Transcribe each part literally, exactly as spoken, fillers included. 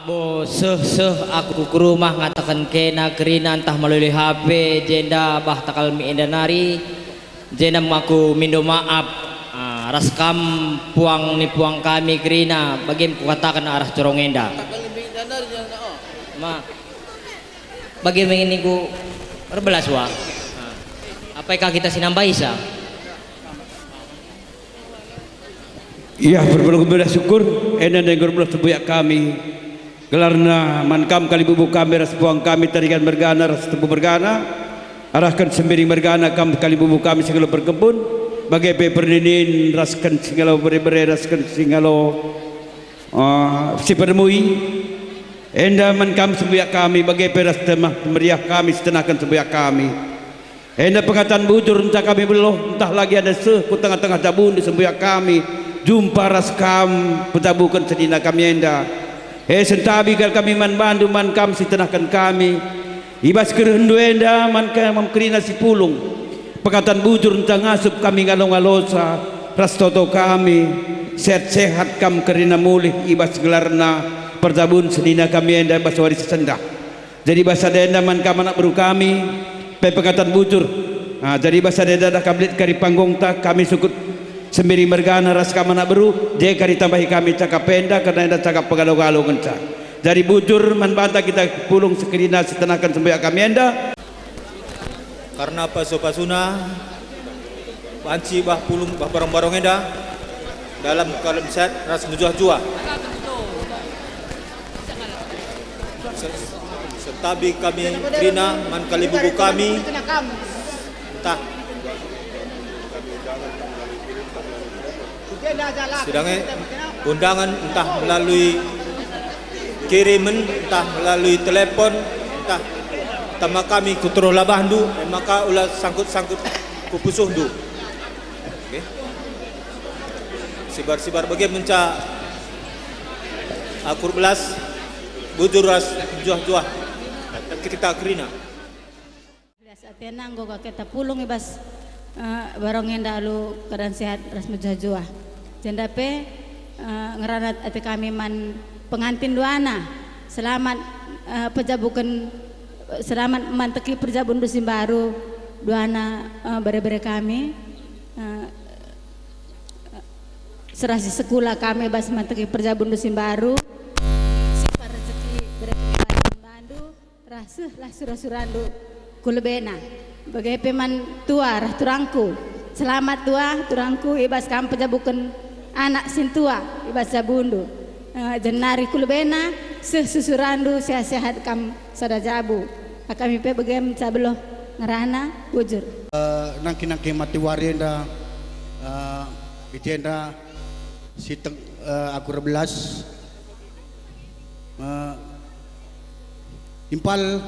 Bo seh-seh aku ku rumah ngataken kena kerina ntah melalui H P, jenda bah takal mi enda nari, jenda aku mindo maap, ah, ras kam puang ni puang kami kerina, bage me kukataken arah turang enda. Ma, bage me ningku erbelas wa. Ah, apai ka kita sinambaisa? Ia, perpulung bela syukur, enda nenggur belas sembuyak kami. Gelarna man kam kalimbubu kami ras puang kami Tarigan mergana ras Tempu mergana, arahken Sembiring mergana kam kalimbubu kami si ngalo perkempun, bage pe perninin rasken si ngalo bere-bere rasken si ngalo, eh, si permui. Enda man kam sembuyak kami, bage pe ras temah meriah kami si tenahken sembuyak kami. Enda pengatan bujur ntah kami beluh, ntah lagi enda seh ku tengah-tengah jabundu sembuyak kami, jumpa ras kam pejabuken senina kami enda. E, sentabi kal kami man bandu, man kam si tenahken kami. I bas kerehndu enda man kam kerina si pulung. Pengatan bujur ntah ngasup kami ngalo-ngalosa ras toto kami. Sehat-sehat kam kerina mulih i bas gelarna perjabun senina kami enda i bas wari si sendah. Jadi bas sada enda man kam anak beru kami, pe pengatan bujur. Ah, jadi bas sada enda dah kam lit kari panggungta, kami sukut Sembiring mergana ras kam anak beru, je kari tambahi kami cakap enda, kerna enda cakap pegalo-galo ngenca. Jadi bujur man banta kita pulung sekerina si tenahken sembuyak kami enda. Kerna pasu-pasuna, banci bah pulung bah barong-barong enda dalam keadaan sehat ras mejuah-juah. Se-, sentabi kami kerina man kalimbubu kami, ntah sidange undangan ntah melalui kirimen, ntah melalui telepon, ntah tama kami ku teruh labahndu, e maka ula sangkut-sangkut ku pusuhndu. Oke. Sibar-sibar bage menca akur belas, bujur ras juah-juah kita kerina. Belas atena enggo ka kita pulung i bas, eh, barong enda alu keadaan sehat ras mejuah-juah. Jenda pe, eh, ngerana ate kami man pengantin duana. Selamat, eh, pejabuken, selamat manteki perjabundu si mbaru duana, eh, bere-bere kami. Eh, serasi sekula kami bas manteki perjabundu si mbaru. Sipa rezeki bere-bere bandu. Rah seh lah sura-surandu ku lebena. Bage pe man tua rah turangku. Selamat tua turangku i bas kam pejabuken anak sintua i bas jabundu. Eh, jenari ku lebena seh susurandu sehat-sehat kam sada jabu. Kami pe bage menca beluh ngerana bujur. Eh, nangki-nangki mati wari enda, eh, i jenda si teng-, eh, aku erbelas. Eh, impal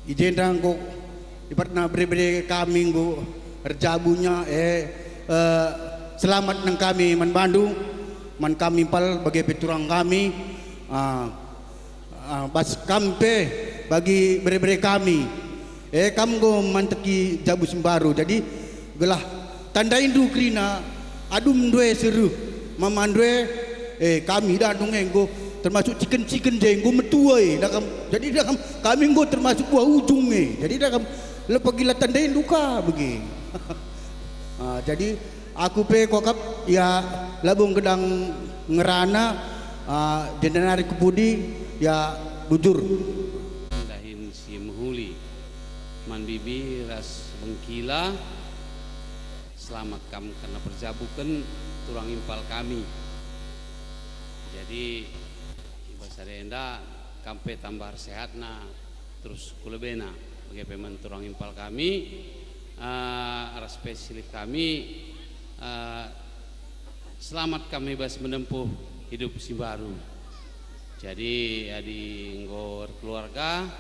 i jenda enggo ibaratna bere-bere kami enggo erjabunya, eh, eh, selamat nang kami man bandu, man kami impal bage pe turang kami, ah, ah, bas kam pe bagi bere-bere kami. E, kam enggo manteki jabu si mbaru, jadi gelah tandaindu kerina, adumndu e si reh, mamandu e, e, kami idahndu nge enggo termasuk ciken-ciken je enggo metua e, dah kam, jadi dah kam, kami enggo termasuk buah ujung e, jadi dah kam, lepa gila tandaindu ka bage. Ah, jadi, aku pe kuakap, ya, labo nggedang ngerana, ah, jenda nari ku pudi, ya, bujur. Dahin si mehuli, man bibi ras bengkila, selamat kam kerna perjabuken turang impal kami. Jadi, i bas sada enda, kam pe tambah ersehatna, terus ku lebena, bage pe man turang impal kami, eh, ras pe silih kami, eh, selamat kami bas menempuh hidup si baru. Jadi, adi enggo erkeluarga,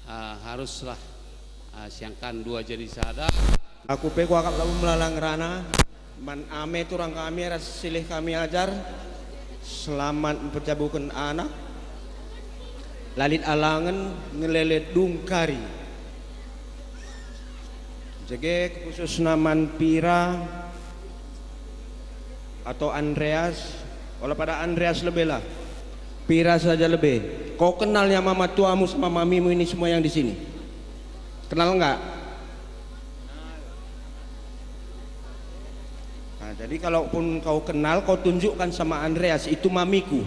eh, haruslah, eh, siangkan dua jadi sada. Aku pe kuakap labo melala ngerana. Man ame turang kami ras silih kami ajar, selamat mpejabuken anak, la lit alangen ngelele dungkari. Jage khususna man Pira atau Andreas, ola pada Andreas lebelah. Pira saja lebe. Kau kenalnya mama tuamu sama mamimu ini semua yang di sini? Kenal enggak? Nah, jadi kalaupun kau kenal, kau tunjukkan sama Andreas, itu mamiku.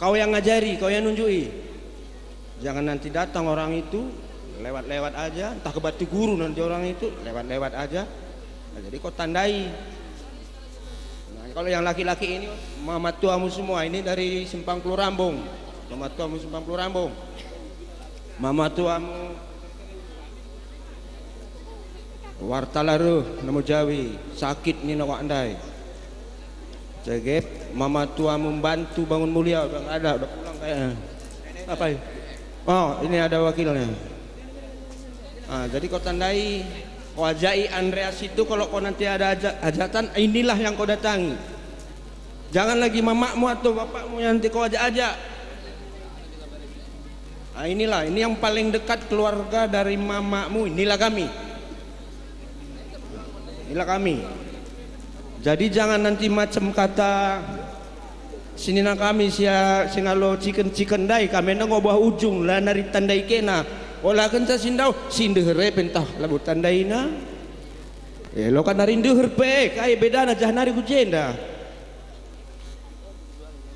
Kau yang ngajari, kau yang nunjuki. Jangan nanti datang orang itu, lewat-lewat aja, entah ke Batu Guru nanti orang itu, lewat-lewat aja. Nah, jadi kau tandai. Nah, kalau yang laki-laki ini, mama tuamu semua, ini dari Simpang Kelurambung. Mama tuamu Simpang Kelurambung. Mama tuamu Warta la reh, nemu Jawi, sakit nina wak ndai. Cegep, mama tuamu mbantu bangun mulia, udah nggak ada, udah pulang kayaknya. Apa ya? Oh, ini ada wakilnya. Ah, jadi kau tandai, kau ajai Andreas itu, kalau kau nanti ada aja-, hajatan, inilah yang kau datangi. Jangan lagi mamakmu atau bapakmu yang nanti kau ajak-ajak. Ah, inilah, ini yang paling dekat keluarga dari mamakmu, inilah kami. Inilah kami. Jadi jangan nanti macam kata senina kami sia, si ngalo ciken-ciken ndai, kami enda ngobah ujung, la nari tandai kena. Ola kenca si ndauh, si ndeher e pe ntah labo tandaina. Elo kan nari ndeher pe, kai bedana jah nari ku jenda.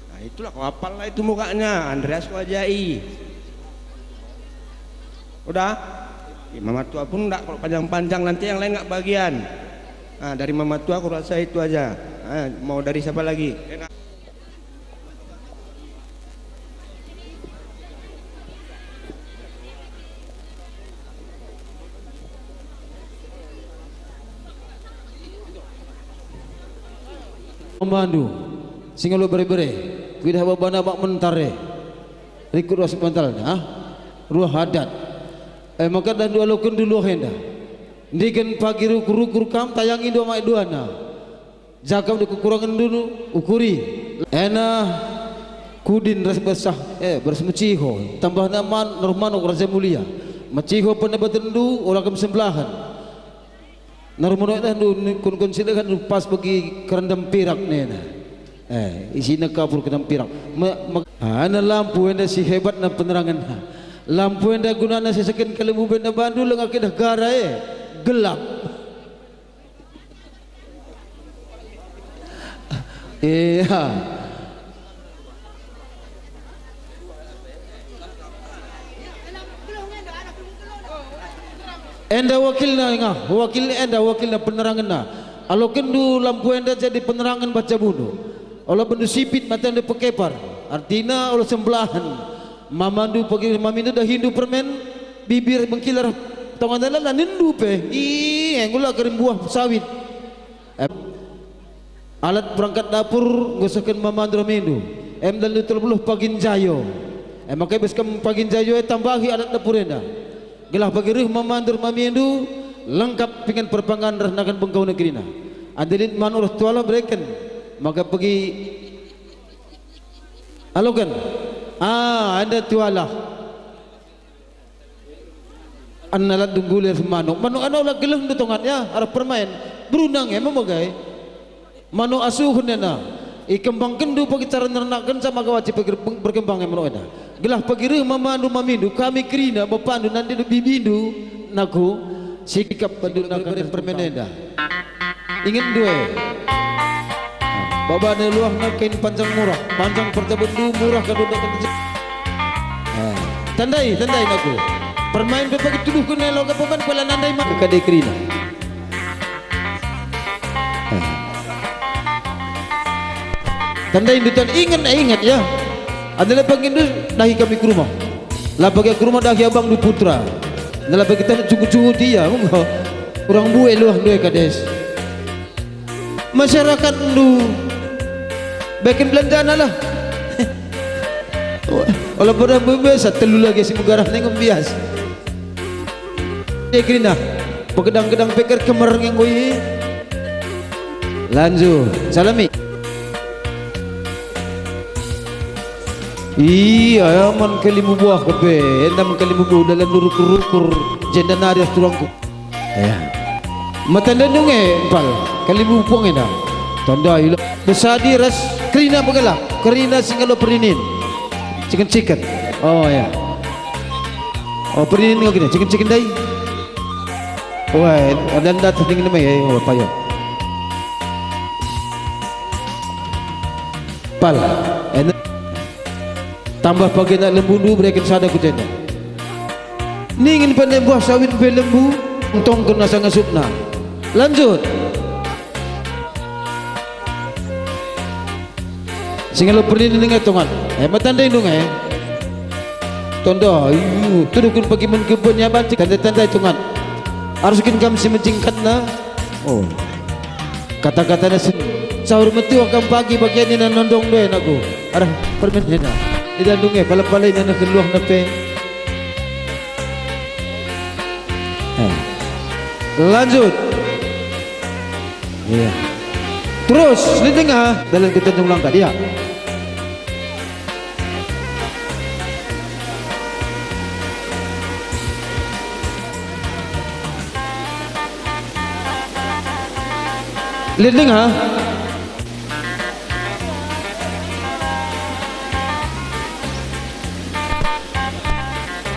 Nah, itulah kau apal lah itu mukanya, Andreas kau ajai. Udah? Ya, mama tua pun ndak kalau panjang-panjang, nanti yang lain nggak bagian. Nah, dari mama tua aku rasa itu aja. Ah, mau dari siapa lagi? Memandu, si ngalo bere-bere, kuidah babana mak mentar e, rikut ras bantalna, ruah adat. E maka dahndu aloken dulu enda. Ndiken pagi rukur-rukur kam, tayangi ndu mak duana. Jagam de kekurangenndu ukuri. Ena kudin ras besah, eh, beras meciho, tambahna man, nermanuk raja mulia. Meciho penebatenndu, ola kam sembelahen. Nermanuk dahndu, kun-kun silekan pas bagi kerendam pirak nena. Eh, isina kapur kerendam pirak. Me, me, ah, ena lampu enda si hebatna penerangenna. Lampu enda gunana siseken kalimbubu enda bandu langa kedah gara e. Gelap. Iya. Enda wakilna, inga, wakil enda wakilna penerangenna. Alokenndu lampu enda jadi penerangen baca bundu. Ola bandu sipit, mata enda pekepar. Artina ola sembelahen. Mamandu pagi mamindu dahindu permen, bibir mengkilar, tongan dalan nindu pe. Ih, enggo la kari buah sawit. Em, alat perangkat dapur ngusahken mamandu ramindu. Em dalan telu puluh pagi njayo. Em maka bas kam pagi njayo e tambahi alat dapur enda. Gelah pagi reh mamandu mamindu lengkap pingen perpangan reh nakan bengkau negerina. Adi lit manuk reh tuala bereken, maka pagi aloken. Ah, enda tuala. Anna la dungguli ras manuk. Manuk enda ola geleh ndu tongan ya, arah permain. Berunang e memegai. Manuk asuhen ena. Ikembangkenndu pagi cara nernakken sama gawaci pagi ber-, berkembang e manuk enda. Gelah pagi reh mamandu mamindu, kami kerina, bapandu, nandendu, bibindu, naku, sikap bandu nakan permen enda. Ingetndu e. Babana luahna kain panjang murah, panjang pertabenndu murah kadu dakan. Eh, tandai, tandai naku. Permain pe pagi tuduhken elo ka paman kuala nandai ma-, kade kerina. Eh. Tandai ndu tan inget, eh, inget ya. Adi la pagi ndu dahi kami ke rumah. La pagi ke rumah dahi abangndu putra. Adi la pagi tan cungut-cungut ia. Kurang bue luahndu e kades. Masyarakatndu beken belanjana lah. Ola pada biasa telu lagi si megarah nengem bias. Ya kerina, begedang-gedang peker kemer nggo i. Lanjut, salami. Iya, man kalimbubu ah kepe, enda man kalimbubu dalan rukur-rukur, jenda nari ras turangku. Ya. Matanda nunge empal, kalimbubu puang enda. Tandai la. Besadi ras kerina begalak. Kerina si ngalo perninin. Ciken-ciken. Oh ya. Oh, perninin nge gini, ciken-ciken ndai. Wah, ada ndat ning neme ya, oh, payo. Pal. Enak. Tambah pagi nak lembundu bereken sada ku jenda. Ningen pande buah sawit pe lembu, entongken asa ngasupna. Lanjut. Si ngalo perninin nge tongan. Eh, matandai nung, eh. Tondo, iyu, tuduhken pagi men kebun ya banci tanda-tanda tongan. Arusken kam si mencingkatna. Oh. Kata-katana sen-, sahur metuah kam pagi bagian nina nondong doe naku. Arah permen hena. Ida ndunge pala-pala ina neken luahna pe. Eh. Lanjut. Iya. Terus, lit denga, dalan ke Tanjung Langkat, iya. Lit denga.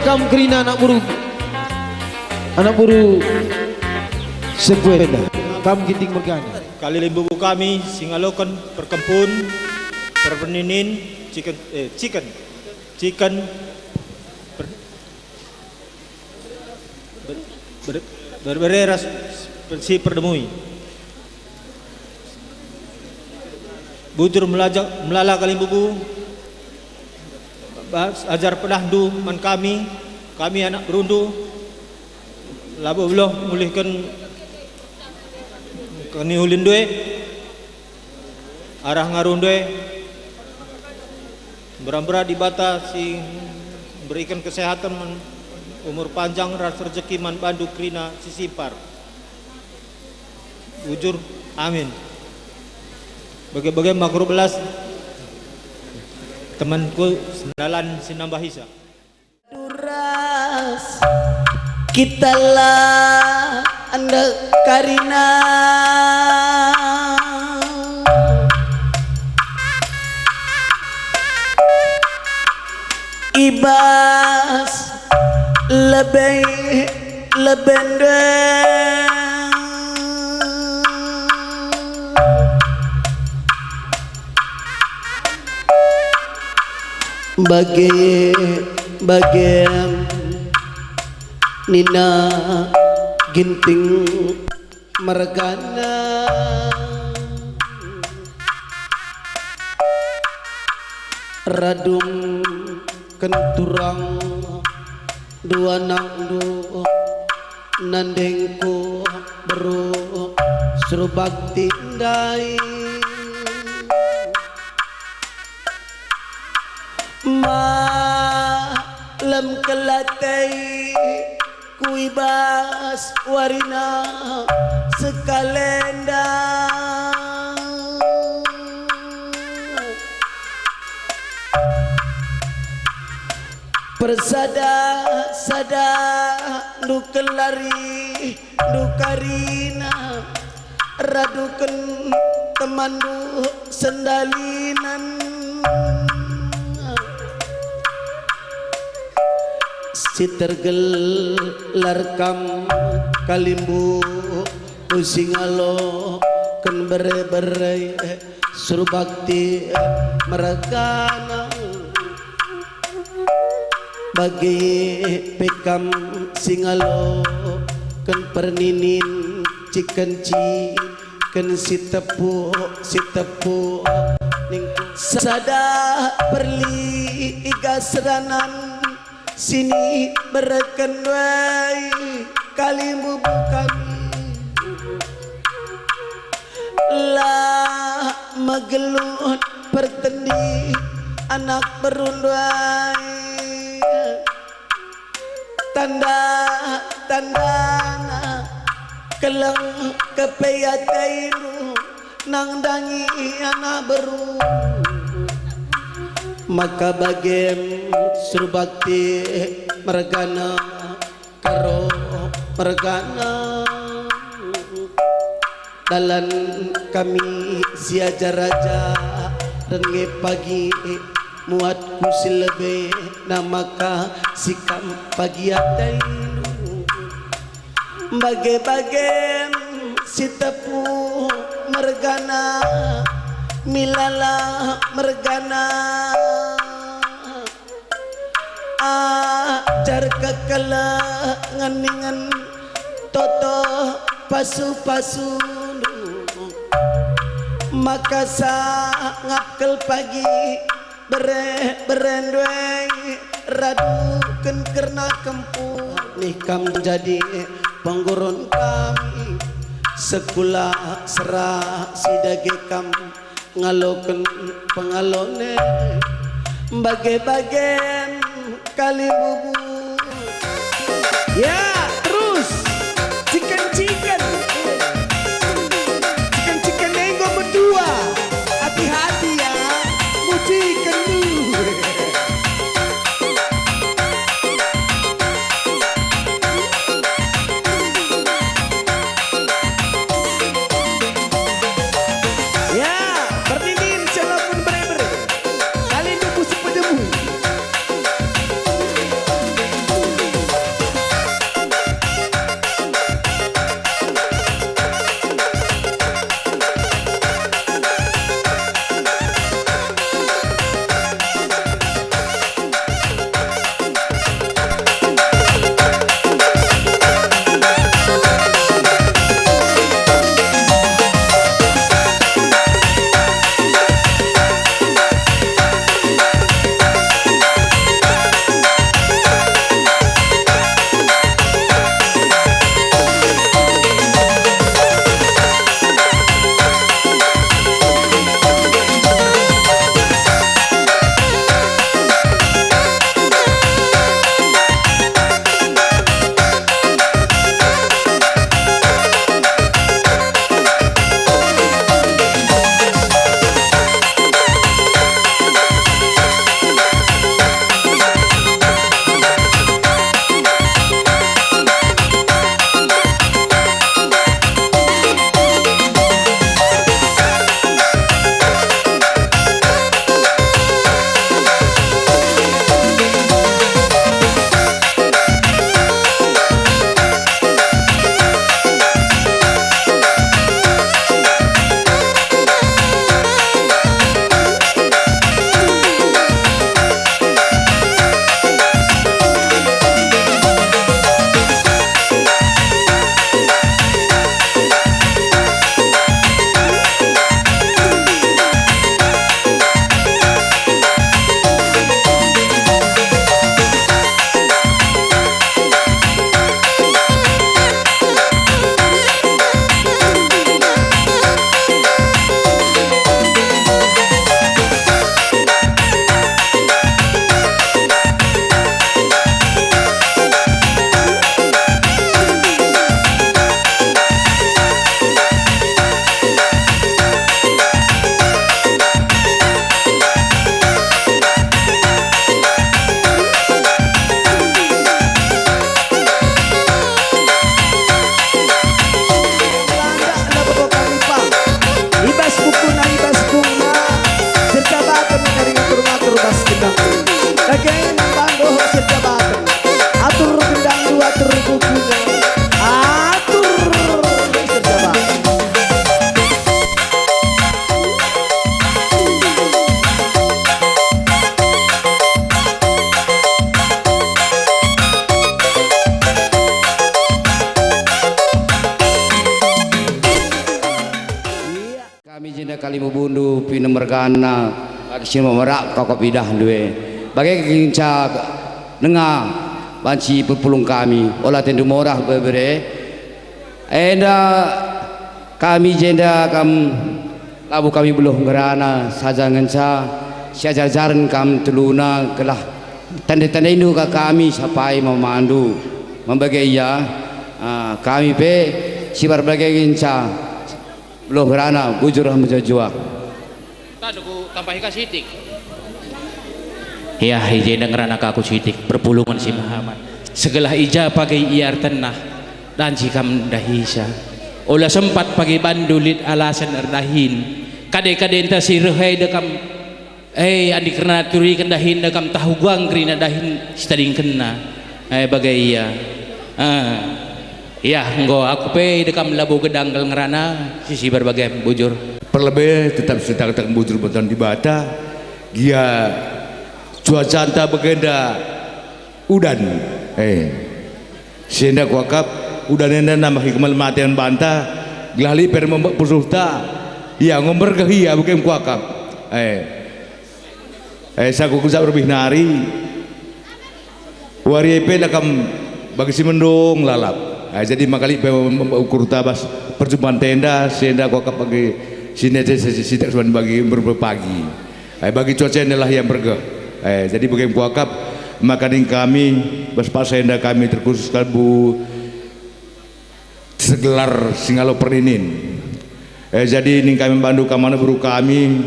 Kam kerina anak beru, anak beru Sepeda. Kam Ginting mergana. Kalimbubu kami si ngaloken perkempun, perperninin, ciken, eh, ciken, ciken, per-, ber-, ber-, berbere ras si perdemui. Bujur melaja-, melala kalimbubu, bas ajar pedahndu man kami, kami anak berundu, labo beluh mulihken keniulinndu e, arah ngaruhndu e. Mbera-mbera Dibata si mberiken kesehaten man, umur panjang ras rejeki man bandu kerina si simpar. Bujur, amin. Bage-bage makro belas temanku sendalan si nambah isa. Duras kita la enda karina i bas lebe-, lebende. Bage, bage nina Ginting mergana. Radungken turang dua anakndu, nandengku beru Surbakti ndai. Malem kelatei ku i bas warina sekalenda. Persada-sada ndu kelari ndu karina. Raduken temanndu sendalinen. Si tergelar kam kalimbubu si ngaloken bere-bere Surbakti mergana. Bage pe kam si ngaloken perninin ciken-ciken si tepuk, si tepuk ningku sada perli i gas ranan sini bereken wai kalimbubu kami. La megelut pertendi anak berundu ai. Tanda-tandana keleng kepe atendu nandangi anak beru. Maka bagem Surbakti mergana Karo mergana dalan kami siajar-ajar Nge pagi muatku si lebe, na maka sikam pagi atendu. Bage-bagen si tepu mergana, milala mergana. Ajar kekelengen ningen toto pasu-pasundu, maka sangap kal pagi bere-berendu e raduken kerna kempu. Nih kam jadi penggurun kami, sekulah sera si dage kam ngaloken pengalone, bage-bagen kalimbubu. Ya, terus. Ciken-ciken. Ciken-ciken enggo metua. Hati-hati ya. Muciken lu. Ya, berninin si lalapun bere-bere. Kalimbubu si pejemu. Landak labo kami pang. I bas bukuna, i bas bungna, serta baten kari ngatur-ngatur bas gendang. Dage nambah dohot serta baten. Atur gendangndu, atur bukuna, atur serta baten. Kami jenda kalimbubundu pinem mergana, bagi si merak kau kepidahndu e. Bage kenca denga banci pepulung kami, ola tendu morah bebere. Enda kami jenda kam labo kami beluh ngerana saja ngenca siajar-ajaren kam teluna gelah tande-tandendu ka kami sapai mamandu. Mambage ia, ah, kami pe si bage ngenca beluh ngerana bujur mejuah-juah. Tadu ku tambahi ka sitik. Ia, i jenda ngerana ka aku sitik, perpulungen si mehamat. Segelah i ja pagi ia ertenah, danci kam ndahisa. Ola sempat pagi bandu lit alasen erdahin. Kade-kadenta si reh enda kam Eh, adi kerna turiken dahinna kam tahu guang kerina dahin sitadingkenna. Eh, bage ia. Ah. Ia, enggo aku pe ida kam labo gedang kal ngerana, si sibar bage bujur. Perlebe tetap sitaktak bujur bantuan Dibata, gia cuacanta bagenda udan. Eh. Si enda kuakap, udan enda nambahi kemalem aten banta, gelah liper membak pusuhta. Ia enggo mbergeh ia bage kuakap. Eh. Eh, saku kusap lebih nari. Wari e pe la kam bagi si mendung lalap. Eh, jadi maka lit pe membak ukurta bas perjumpanta enda, si enda kuakap bagi si nete si, si, si tak suan bagi berpagi. Eh, bagi cuaca enda lah yang bergeh. Eh, jadi bagi kuakap maka ning kami bas paksa enda kami terkhusus kalbu segelar Singalo Perninin. Eh, jadi ning kami bandu kam anak beru kami,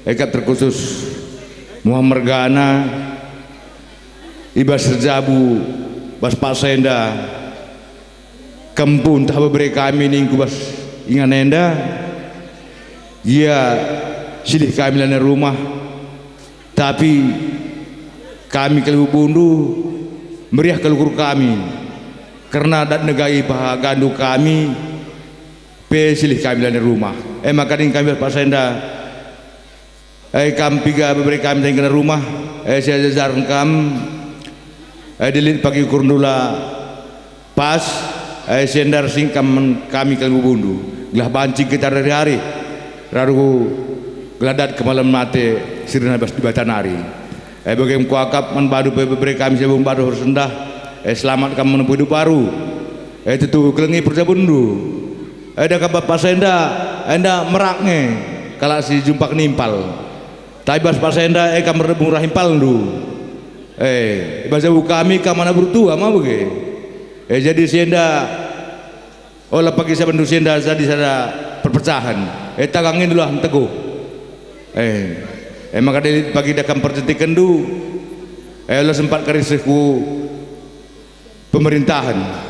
eh, kap terkhusus Muhammad Mergana, i bas erjabu, bas paksa enda, kempun tah bebere kami ningku bas ingan enda, gia silih kami lana rumah, tapi kami kalak bubundu meriah kal ukur kami, kerna dat negai pahagandu kami pe silih kami lana rumah. E maka ning kami bas paksa enda, e kam piga bebere kami tengkena rumah, e siajajaren kam, e dilit pagi ukurndu la pas, e si enda ersingkam man kami kalak bubundu, gelah banci kita rari-rari, raru gelah dat kemalem mate sirna bas Dibata nari. E bage kuakap man bandu pe bebere kami si bung baruh ersendah, e selamat kam menempuh idup baru. E tutu kelengi perjabundu. E da kam bas paksa enda, enda merak nge kalak si jumpak nimpal. Tapi bas paksa enda e kam erdebung rahimpalndu. Eh, i bas jabu kami kam anak beru tua ma bage. Eh, jadi si enda ola pagi sabendu si enda jadi sada perpecahan. Eh, tagang nge dulu ah, nteguh. Eh, eh, maka dili pagi da kam perjentikenndu. Eh, ola sempat kari seh ku pemerintahan.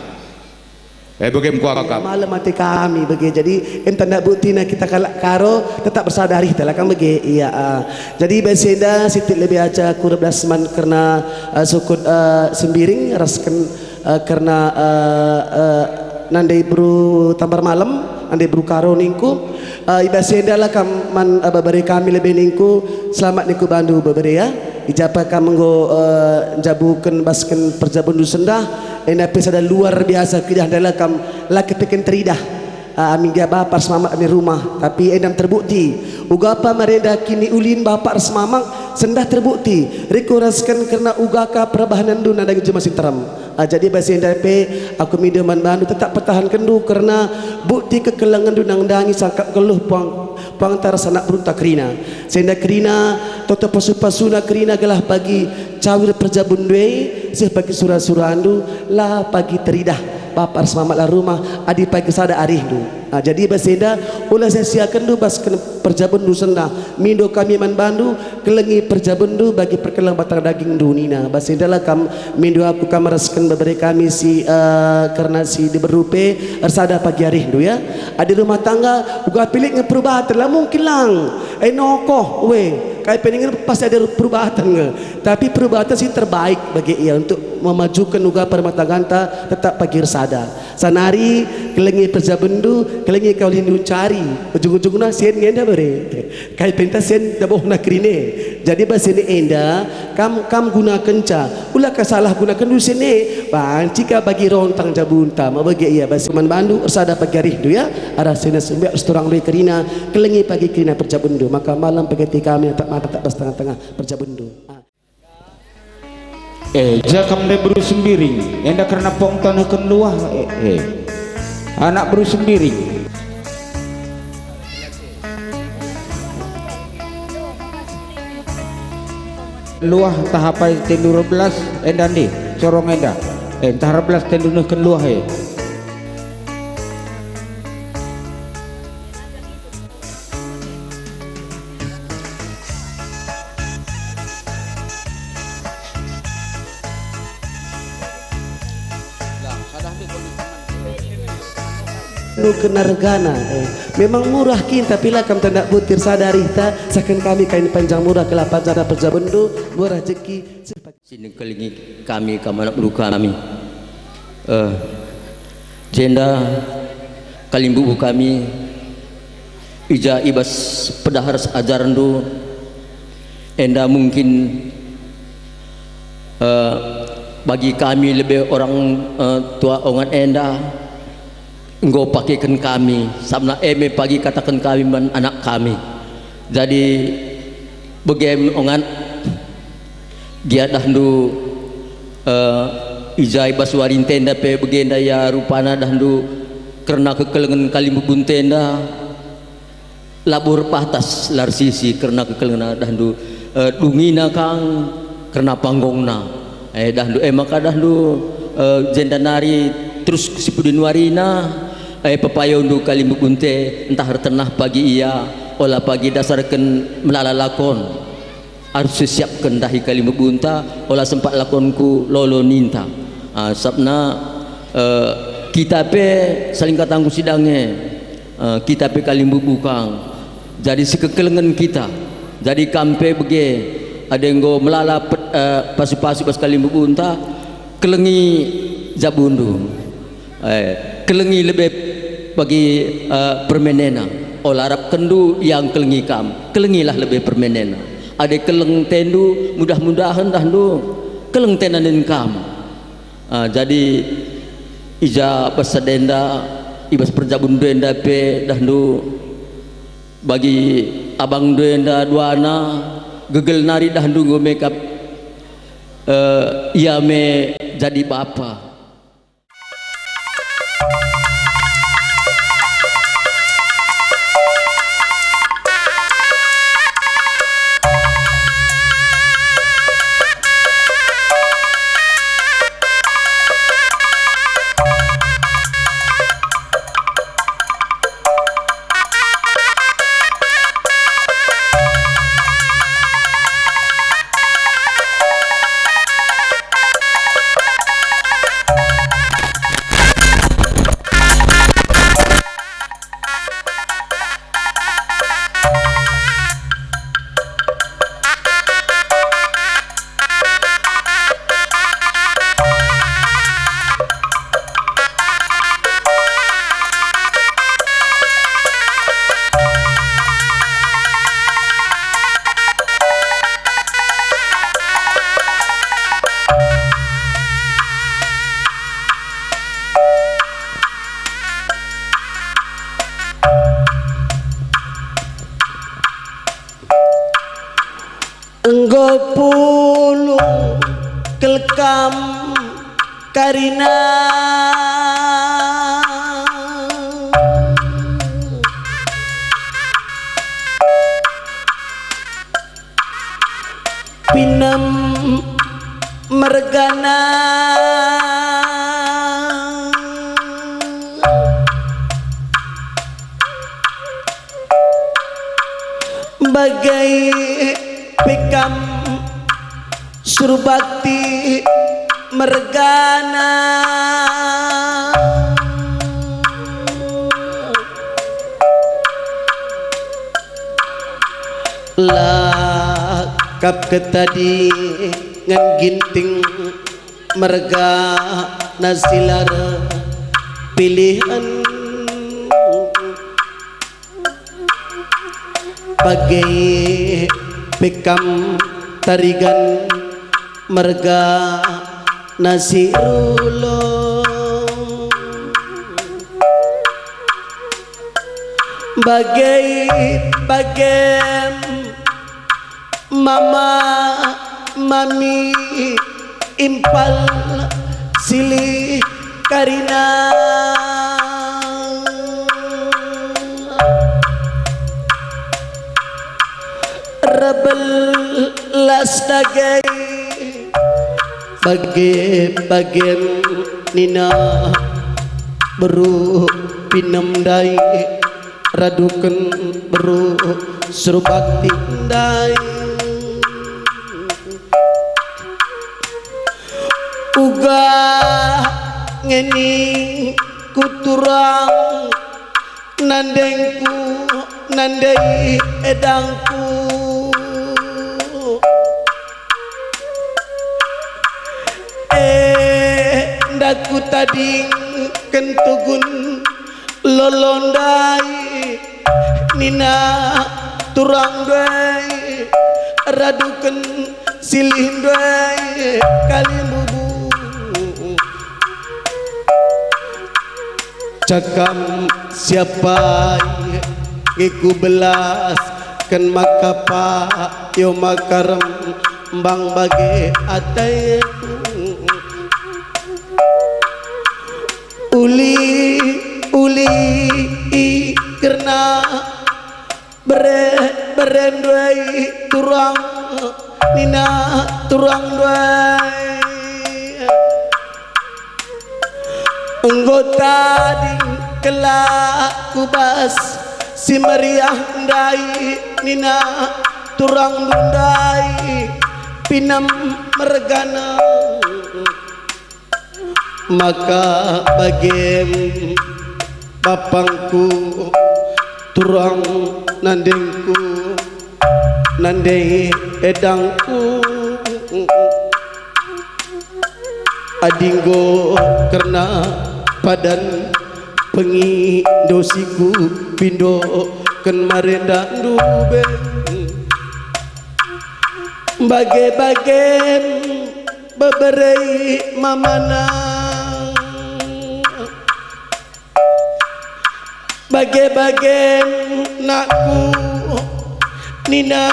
Eh, bage kuakap. Malem ate kami bage. Jadi, enta ndak buktina kita kalak Karo, tetap ersada arihta lah kan bage. Ia, ah. Jadi, bas enda sitik lebe aja kurep das man kerna, ah, sukut, ah, Sembiring, rasken, ah, kerna, ah, ah, nande Beru Tambar Malem, nande Beru Karo ningku. Ah, i bas enda lah kam man, ah, bebere kami lebe ningku, selamat ningku bandu bebere ya. I ja pe kam enggo, eh, njabuken basken perjabundu sendah, enda pe sada luar biasa keidah ndai la kam la kepeken teridah. Ah, amin gia bapa ras mama kami rumah, tapi enda terbukti. Uga pe marenda kiniulin bapa ras mama sendah terbukti. Rikurasken kerna uga ka perbahanenndu nandangi jelma si nterem. Ah, jadi bas enda pe aku mindo man bandu tetap pertahankenndu kerna bukti kekelengenndu nandangi sangkap nggeluh puang, puangta ras anak berunta kerina. Si enda kerina, toto pasu-pasuna kerina gelah bagi cawir perjabundu e, seh bagi sura-surandu, la bagi teridah bapa ras mama la rumah, adi bagi sada arihndu. Ah, jadi bas enda, ula sia-siakenndu basken perjabundu sendah. Mindo kami man bandu, kelengi perjabundu bagi perkeleng batang dagingndu nina. Bas enda la kam mindo aku kam rasken bebere kami si, eh, kerna si diberu pe ersada pagi arihndu ya. Adi rumah tangga uga pilik nge perubahan, la mungkin lang. Eh, nokoh, we, kai pe ningen pasti ada perubahan nge. Tapi perubahan si terbaik bagi ia untuk memajukan uga perumah tangganta tetap pagi ersada. Sanari kelengi perjabundu, kelengi kau lindu ncari. Ujung-ujungna sen ngenda bere. Kai penta sen dabohna kerine. Jadi bas sene enda, kam, kam gunakenca. Ula ka salah gunaken du sene. Banci ka bagi rontang jabunta. Mabege ia bas man bandu, ersada pagi arihndu ya. Arah sene sembek setorang lui kerina, kelengi pagi kerina perjabundu. Maka malam pegeti kami tak mata tak bas tengah-tengah perjabundu. Ah. Eh, ja kam ndai beru Sembiring, enda kerna pong tanehken luah, eh, eh. Anak beru Sembiring. Luah ntah apai tendu erbelas, enda ndai, corong enda. Eh, ntah erbelas tendu nehken luah, eh. Nuken argana, eh. Memang murah kin, tapi la kam tanda butir sada arihta, saken kami kain panjang murah kelapa jana perjabenndu, murah jeki. Si nengkelengi kami kam anak beru kami. Eh, jenda kalimbubu kami, i ja i bas pedahar ajarndu, enda mungkin, eh, bagi kami lebe orang, eh, tua ongan enda, enggo pakeken kami, sabna e me pagi kataken kami man anak kami. Jadi, bage me ongan, gia dahndu, eh, i ja i bas wari ntenda pe bagenda ia rupana dahndu kerna kekelengen kalimbubun ntenda. Labo erbatas la ersisi kerna kekelengenna dahndu, eh, dungina kang kerna panggongna. Eh, dahndu, eh, maka dahndu, eh, jenda nari terus si pudi nuarina, eh, pepayondu kalimbubun nte ntah ertenah pagi ia, ola pagi dasarken melala lakon. Arus siapken ndahi kalimbubunta, ola sempat lakonku lolo ninta. Ah, sabna, eh, kita pe saling katangku sidange, eh, kita pe kalimbubu kang. Jadi sikekelengen kita. Jadi kam pe bage, adi enggo melala pet-, eh, pasu-pasu bas kalimbubunta, kelengi jabundu. Eh, kelengi lebe bagi, eh, permenena. Ola arapkenndu ia ngkelengi kam. Kelengilah lebe permenena. Adi keleng tendu, mudah-mudahen dahndu keleng tena nin kam. Ah, jadi i ja bas sada enda, i bas perjabun enda pe dahndu bagi abangndu enda duana, gegel nari dahndu enggo mekap, eh, ia me jadi bapa. Enggo pulung kal kam karina. Pinem mergana. Bage pe kam Surbakti mergana. La kap ketadingen Ginting mergana si la erpilihen. Bage pe kam Tarigan mergana si rulung. Bage, bagem mama, mami, impal, silih karina. Rebel las dage, bage-bagem nina beru Pinem ndai, raduken beru Surbakti ndai. Uga ngeni ku turang nandengku, nandei edangku. Eh, ndaku tadingken tugun lolo ndai, nina turang ndai, raduken silih ndai kalimbubu. Cakam siapai nge kubelasken maka payo maka rembang bage ateku. Uli, uli kerna bere, bere ndai turang, nina turang ndai. Enggo tading kelak ku bas si meriah ndai, nina turang ndai pinem mergana. Maka bagem bapangku, turang nandengku, nandei edangku. Adi enggo kerna padan pengindo si kupindoken marenda ndube. Bage-bagem beberei mamana. Bage-bagem nakku, nina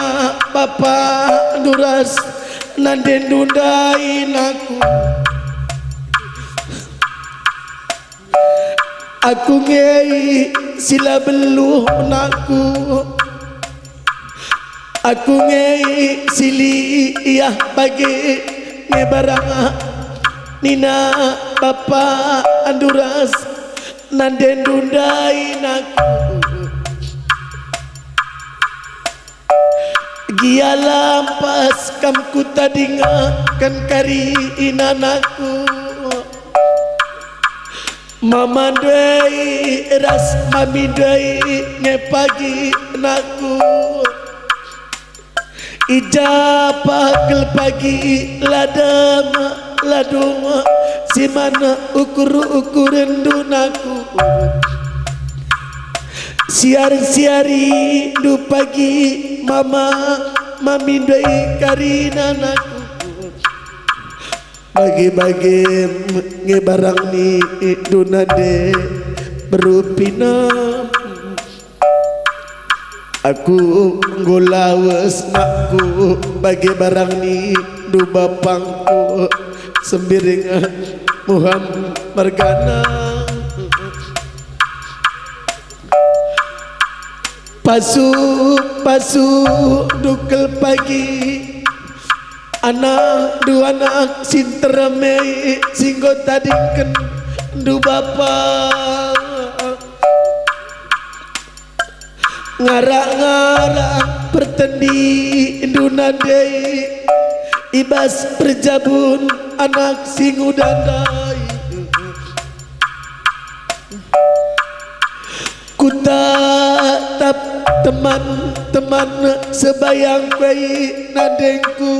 bapa ndu ras nandendu ndai nakku. Aku nge si la beluh nakku. Aku nge si liah bage nge barang nina bapa ndu ras nandendu ndai nakku. Gia lampas kam kutadingken kari inanakku. Mama ndai ras mami ndai nge pagi nakku. I ja pa kal pagi la dem la dung si man ukur-ukurndu nakku. Siar-siarindu pagi mama mami ndai kari inanakku. Bage-bage nge barang nindu nande berupina. Aku enggo lawes nakku bage barang nindu bapangku Sembiring Muham mergana. Pasu-pasu ndu kal pagi, anakndu anak si nterem e si enggo tadingkenndu bapa. Ngarak-ngarak pertendindu nande i bas perjabun anak si nguda ndai. Kutatap teman-teman sebayangku e nandengku.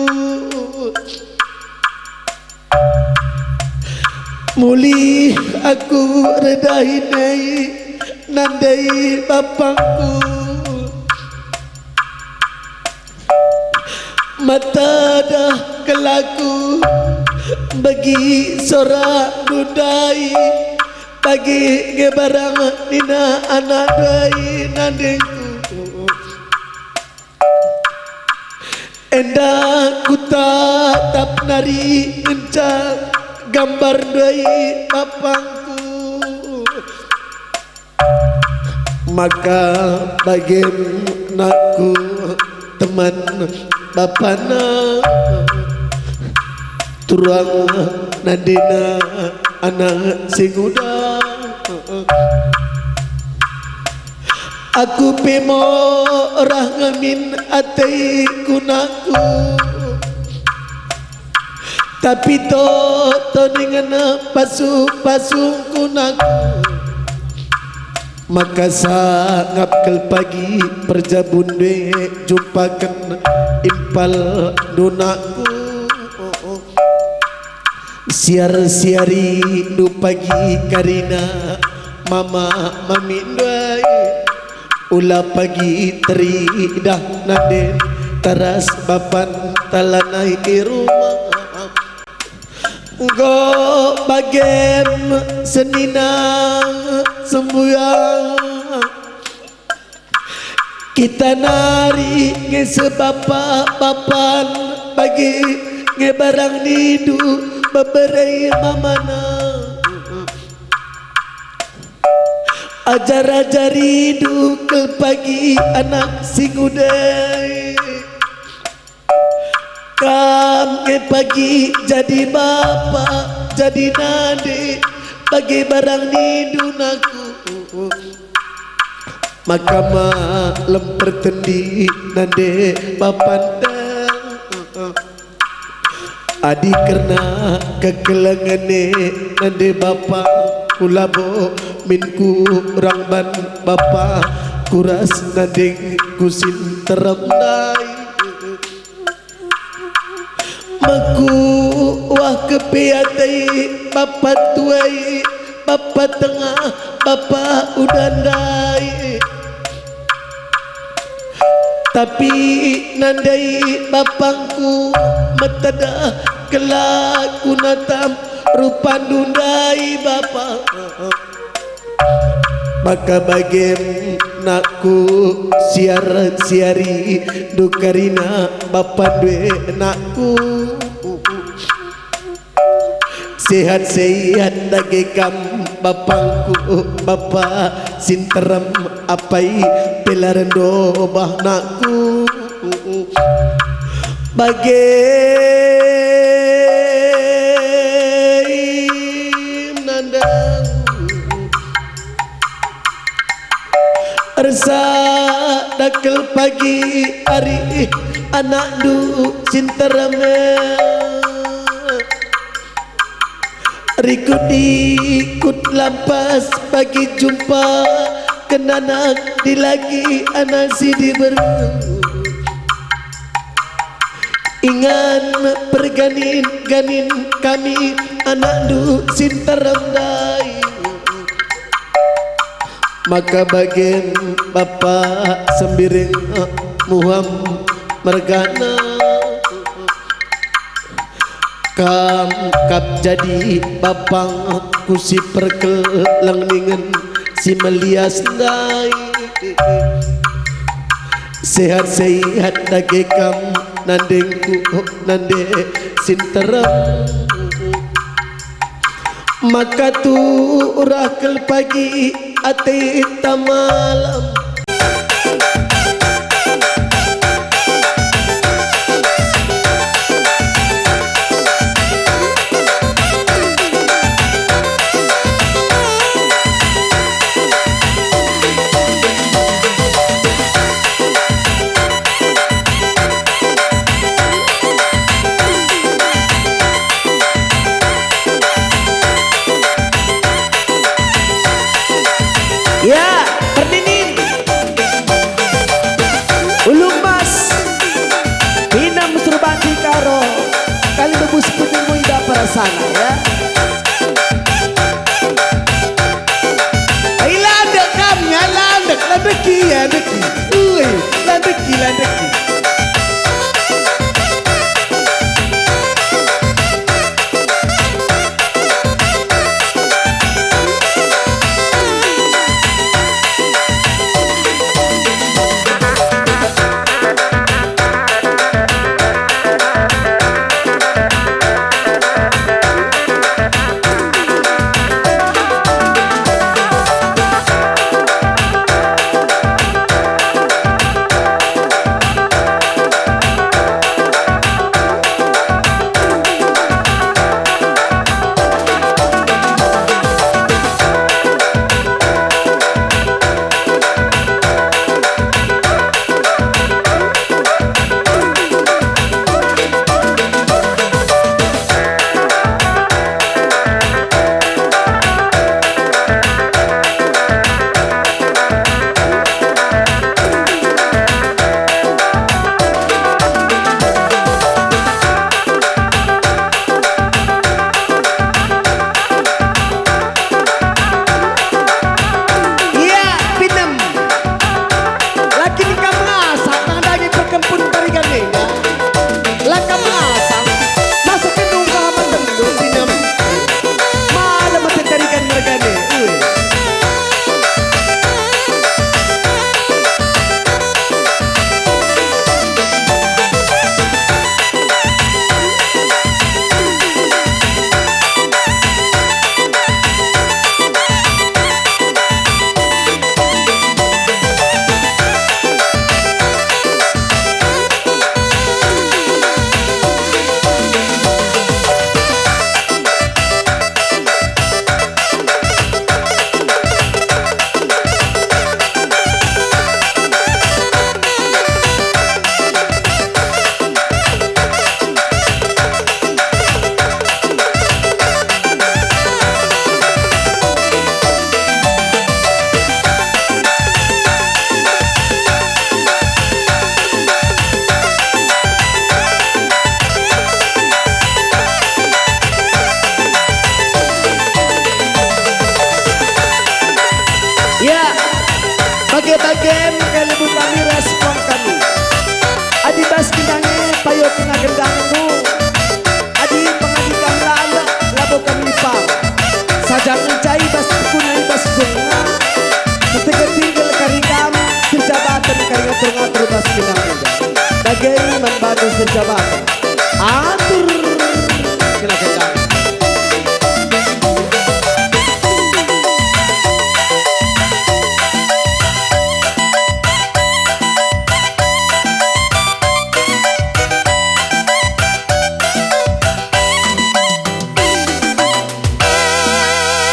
Mulih aku erdahin e nande bapangku. Matadah kal aku begi sorandu ndai, bagi nge barang nina anak ndai nandengku. Enda kutatap nari ngenca gambarndu e bapangku. Maka bagem nakku teman bapana, turang nandena anak si nguda. Aku pe morah nge min ateku nakku, tapi toto ningen pasu-pasungku nakku. Maka sangap kal pagi perjabun ndai jumpaken impal ndai anakku. Siar-siari ndai pagi kerina mama mami ndai. Ula pagi teridah nande taras bapan talanai i rumah. Enggo bagem senina sembuyak. Kita nari nge sebapa bapan bagi nge barang nindu bebere mamana. Ajar-ajarindu kal pagi anak si nguda. Kam nge pagi jadi bapa, jadi nande, bage barang nindu anakku. Maka malem pertendi nande bapanta. Adi kerna kekelengen e nande bapa, ku labo min kurang ban bapa, kuras nandengku si nterem ndai. Mekuah kepe ate bapa tuai, bapa tengah, bapa uda ndai. Tapi nandai bapangku metedah kelaku natam rupandu ndai bapa. Maka bagem nakku siar-siari dukarina bapandu e nakku. Sehat-sehat dage kam bapangku, bapa si nterem apai pe la rendo bah nakku. Bage nandang. Ersa dakel pagi ari anakndu si nterem e. Rikut-ikut lampas pagi jumpa kenanak dilaki anak si diberu. Ingan perganin-ganin kami anakndu si nterem ndai. Maka bagem bapa sembiring muham mergana. Kam kap jadi bapangku si perkeleng ningen si melias ndai. Sehat-sehat dage kam nandengku, nande si nterem. Maka turah kal pagi ateta malem. Ya, perninin. Ulu Emas. Pinem Surbati Karo. Kali rebus penimu ida perasana, ya. Ai landek kam, ya, landek, landeki, ya, ndeki. Ui, landeki, landeki.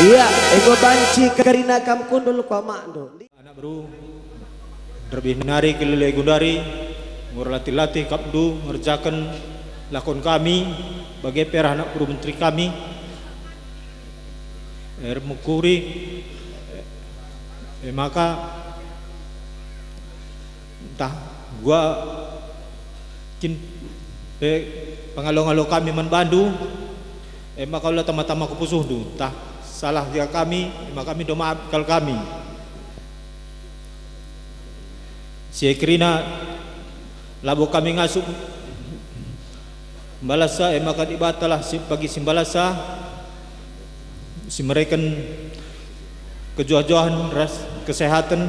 Ia, enggo banci kerina kam kundul ku amakndu. Anak beru, terlebih nari kelile gundari, enggo erlatih-latih kapndu ngerjaken lakon kami, bage pe arah anak beru menteri kami, eh, mekuri, eh, maka ntah gua kin pe pengalo-ngalo kami man bandu, e maka ola tama-tama kupusuhndu, ntah salah gia kami, e maka kami ndo maap kal kami. Si e kerina labo kami ngasup mbalasa, e maka Dibatalah si pagi si mbalasa, si mereken kejuah-juahen ras kesehaten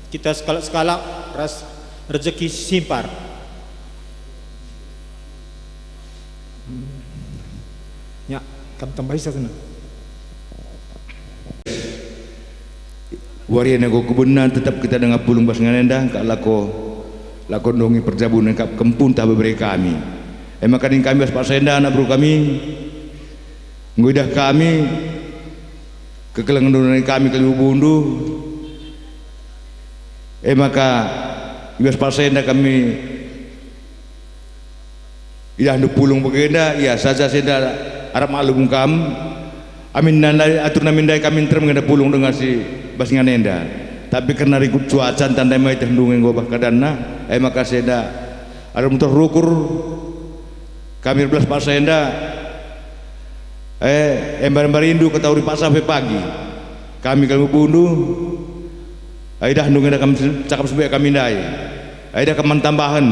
kita sekalak-sekalak ras rejeki si simpar. Ya, kam tambahi satu. Wari enda enggo kubenan tetap kita denga pulung bas ingan enda, engka lako, lako ndungi perjabun engkap kempuntah bebere kami. E maka ning kami bas paksa enda, anak beru kami, enggo idah kami kekelengen nari kami kalimbubu-Bundu. E maka i bas paksa enda kami idahndu pulung bagenda, ia saja si enda arap maklum kam. Amin nandai atur nami ndai kami nterem ngenda pulung denga si bas ingan enda. Tapi kerna rikut cuaca ntah ndai mai teh ndungi enggo bah keadaanna, e maka si enda arap muter rukur kami erbelas paksa enda. Eh, embar-embarindu ketawuri paksa pe pagi. Kami kalimbubu-Bundu, idahndu ngenda kam cakap si mbaik kami ndai. Idah kam man tambahen.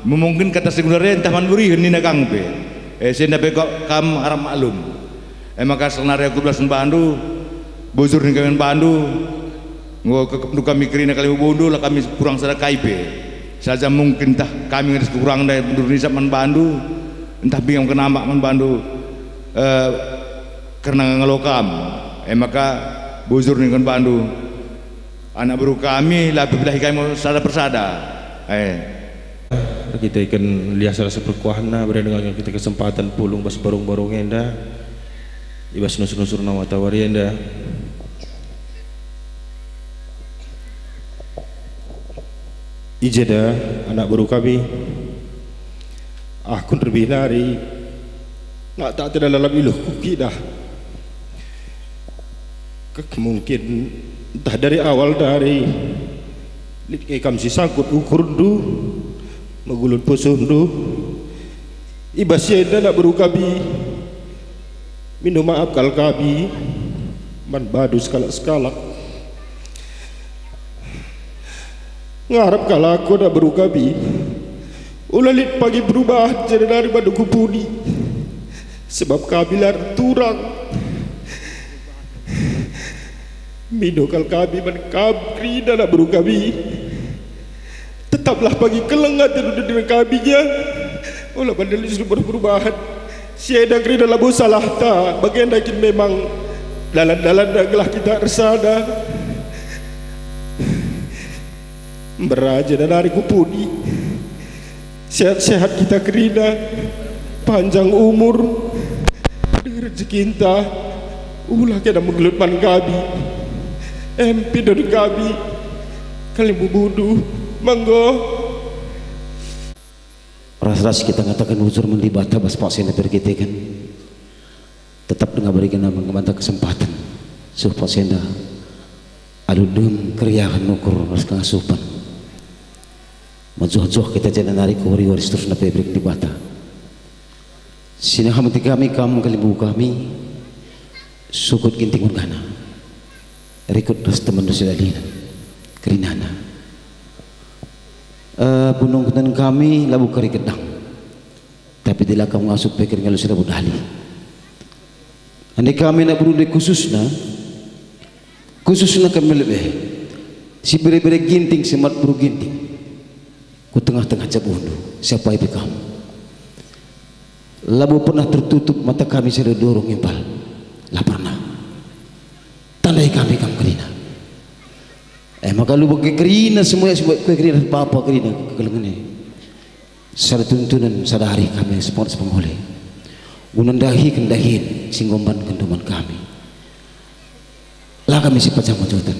Memungkin kata si gundari ntah man burihen nina kang pe. Eh, si enda pe kok kam arap maklum. E maka senari aku belas man bandu, bujur ning kami man bandu, enggo kekepndu kami kerina kalimbubu-Bundu, la kami kurang sada kai pe. Saja mungkin ntah kami nge si kurang ndai bujur nisap man bandu, ntah bingung kenambak man bandu, eh, kerna ngalo kam. E maka bujur ning kami man bandu. Anak beru kami, la pepilahi kami sada persada. Eh. Erkiteken lias ras perkuahna, bere denga kita kesempatan pulung bas barung-barung enda, i bas nusur-nusur nawata wari enda. I jenda, anak beru kami, aku terlebih nari, nak tak tidak dalam iluhku kidah. Kek mungkin ntah dari awal dari lit nge kam si sangkut ukurndu, megulut pusuhndu. I bas si enda, anak beru kami, mindo maap kal kami man bandu sekalak-sekalak. Ngarap kal aku, anak beru kami, ula lit pagi perubahan jenari bandu ku pudi, sebab kami la erturang. Mindo kal kami man kam kerina, anak beru kami. Tetaplah pagi keleng atendu nina kami, ya. Ula bandu lit si perubahan. Si enda kerina labo salahta, bagenda kin memang dalan-dalanna gelah kita ersada. Mberaja nari ku pudi. Sehat-sehat kita kerina, panjang umur, deh rejekinta, ula kena megelut man kami. Em, pindon kami, kalimbubundu, manggo. Ras-ras kita ngataken bujur man Dibata bas paksa enda perkiteken. Tetap denga beriken man banta kesempaten. Suh paksa enda alu dem keriahen ukur ras kengasupen. Mejuah-juah kita jenda nari ku wari-wari seterusna pe beriken Dibata. Sinaha menti kami kam kalimbubu kami, sukut ginting mergana. Rikut ras temanndu sedalinen, kerinana. Eh, punung keten kami labo kari gedang. Tapi dilakam ngasup pe kari ngalo si labo dali. Ande kami anak beru ndai khususna, khususna kami lebe, si bere-bere ginting, si mat beru ginting. Ku tengah-tengah jabundu, siapa ipe kam. Labo pernah tertutup mata kami sada dorong impal. La pernah. Tandai kami kam kerina. Eh, maka lu bage kerina semua si buat kue kerina, papa kerina kekelengen e. Sada tuntunan, sada ari kami sepengat sepengole. Guna ndahiken dahin si ngombanken doman kami. La kami sipat sama jotan.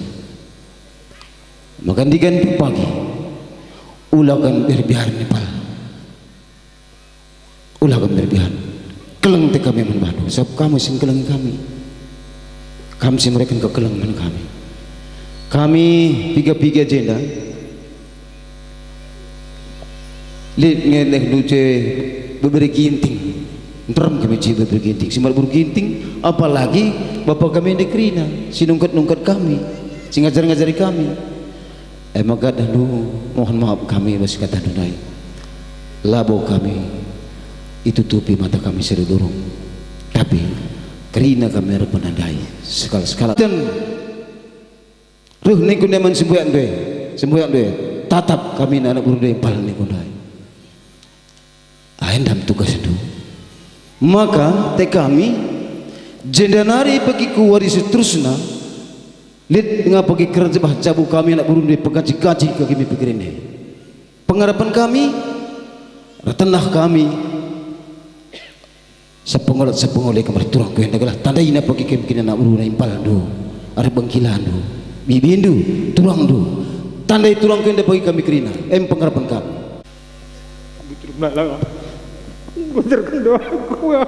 Maka ndigan pagi, ula kam biar-biar nipal. Ula kam biar-biar. Keleng te kami man bandu, sabap kam si ngkelengi kami. Kam si mereken kekelengen man kami. Kami piga-piga jenda, lit nge neh duce bebere ginting. Nterem kami je bebere ginting. Si mabur ginting, apalagi bapa kami enda kerina, si nungket-nungket kami, si ngajar-ngajari kami. E maka dahndu, mohon maaf kami bas katandu ndai. Labo kami itutupi mata kami si rudurung. Tapi kerina kami erpena ndai. Sekal-sekala. Ten. Reh ningku ndeman sembuyak ndai. Sembuyak ndai. Tatap kami anak beru ndai, impal ningku ndai. Ai ndam tugasndu. Maka te kami, jenda nari pagi ku wari seterusna, lit denga pagi kerjebah jabu kami anak beru ndai, pegaji-gaji kami pikirin e. Pengarapen kami, ertenah kami, sepengolet-sepengolet kami turang ku enda gelah tandaina pagi kami kerina anak beru ndai, impalndu, arah bengkilandu, bibindu, turangndu, tandai turang ku enda pagi kami kerina, em pengarapen kami. Bujur melala. Bujur kendo aku.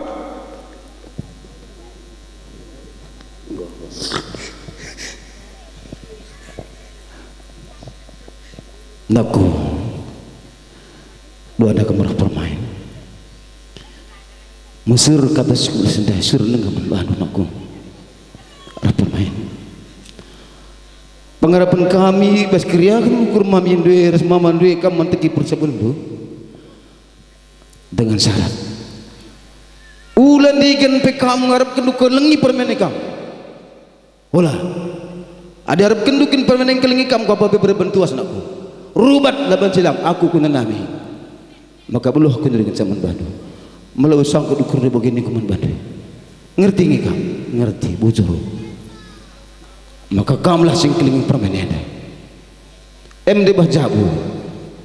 Naku, dua enda kam arah permain. Mesur kata si kusendah, sur nengah man bandu naku. Arah permain. Pengarapen kami bas keriahen ukur mami ndai ras mama ndai kam manteki persabunndu. Dengan syarat. Ula ndigan pe kam ngarapkenndu kelengi permen e kam. Ola. Adi arapkenndu kin permen e kelengi kam, kuapa pe bereben tuas nakku. Rubat laban silang, aku kunanami. Maka beluh aku neringet saman bandu. Melo sangkut ukur bagi ningku man bandu. Ngerti nge kam? Ngerti, bujur. Maka kamlah sing kelengi permen enda. Em debah jabu.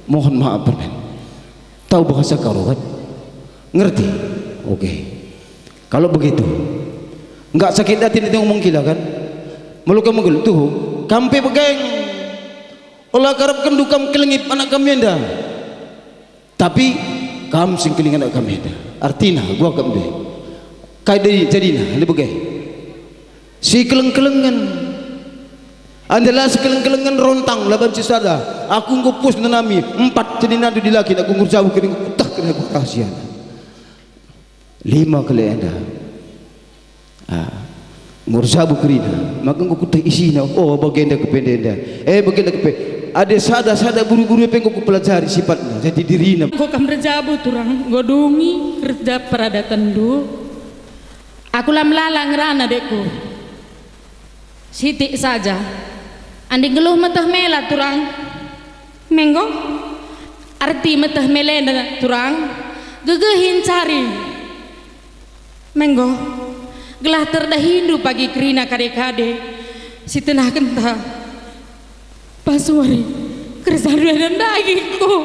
Mohon maaf permen. Tahu bahasa karo kan? Ngerti? Oke. Kalau begitu, enggak sakit hati nanti ngomong gila kan? Melo kam menggelut tuh, kam pe begeng. Ola karapkenndu kam kelengi anak kami enda. Tapi kam sing kelengi anak kami enda. Artina, gua kam deh. Kai dei jadina, enda bage. Si keleng-kelengen. Enda la si keleng-kelengen rontang, laban si sada. Aku enggo puas nanami empat seninandu dilaki, aku ngurjabu kering, kutah kena aku rahasia. Lima kali enda. Ah, ngurjabu kerina, maka enggo kuteh isina, oh, bagenda kepe enda. Eh, bagenda kepe. Ada sada-sada buru-buru pe enggo kupelajari sifatna, jadi dirina. Enggo kam erjabu turang, enggo dungi kerja peradatenndu. Aku la melala ngerana, dekku. Sitik saja. Andi nggeluh meteh mela turang. Menggo? Arti meteh melenda turang? Gegehi ncari. Menggo, gelah terdahindu pagi kerina kade-kade si tenahkenta. Pas wari kerjandu enda ndai enggo.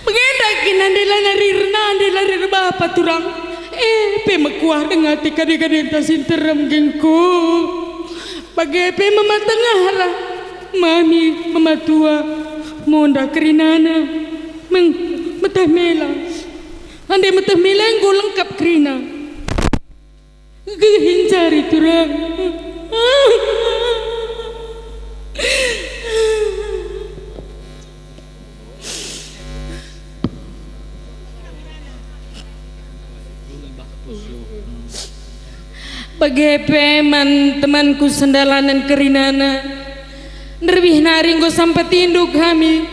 Bagenda kin andi la nari ernande la erbapa turang, e pe mekuah denga ate kade-kadenta si nterem enggo. Bage pe mama tengahlah, mami, mama tua, monda kerinana. Meng, meteh mela. Ande meteh mela enggo lengkap kerina. Gegehi ncari turang. Bage pe man temanku sendalanen kerinana, nderbih nari enggo sampat indu kami.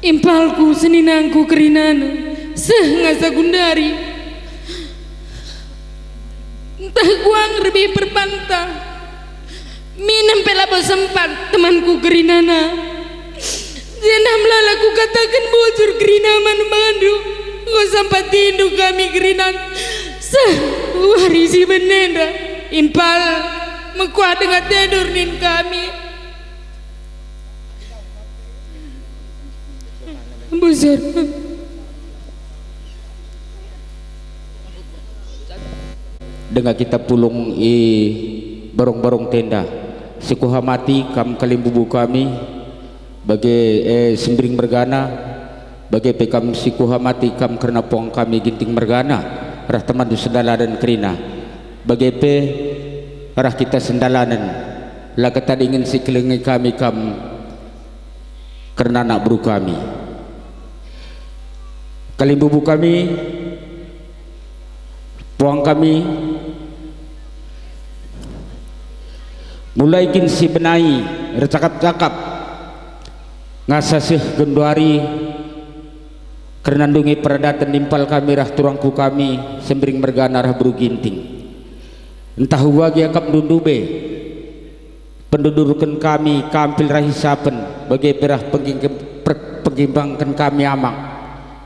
Impalku seninangku kerinana, seh ngasa gundari. Ntah guang rebih perbanta. Minem pe labo sempat temanku kerinana. Jenda melala kukataken bujur kerina man bandu. Enggo sampat indu kami kerinan. Seh, wari si benenda. Impal, mekuah denga tedur nin kami. Bujur. Denga kita pulung i barong-barong tenda. Si kuhamati kam kalimbubu kami, bage, eh, Sembiring mergana, bage pe kam si kuhamati kam kerna puang kami Ginting mergana, rah temanndu sendalanen kerina. Bage pe rah kita sendalanen, la ketadingen si kelengi kami kam kerna anak beru kami. Kalimbubu kami, puang kami, mulai kin si benai ercakap-cakap ngasa seh genduari kerna ndungi peradaten impal kami rah turangku kami Sembiring mergana rah beru Ginting. Ntah uga gia kap ndundu be. Pendudurken kami kampil rahi sapen, bage pe rah pengging-, per-, penggimbangken kami amak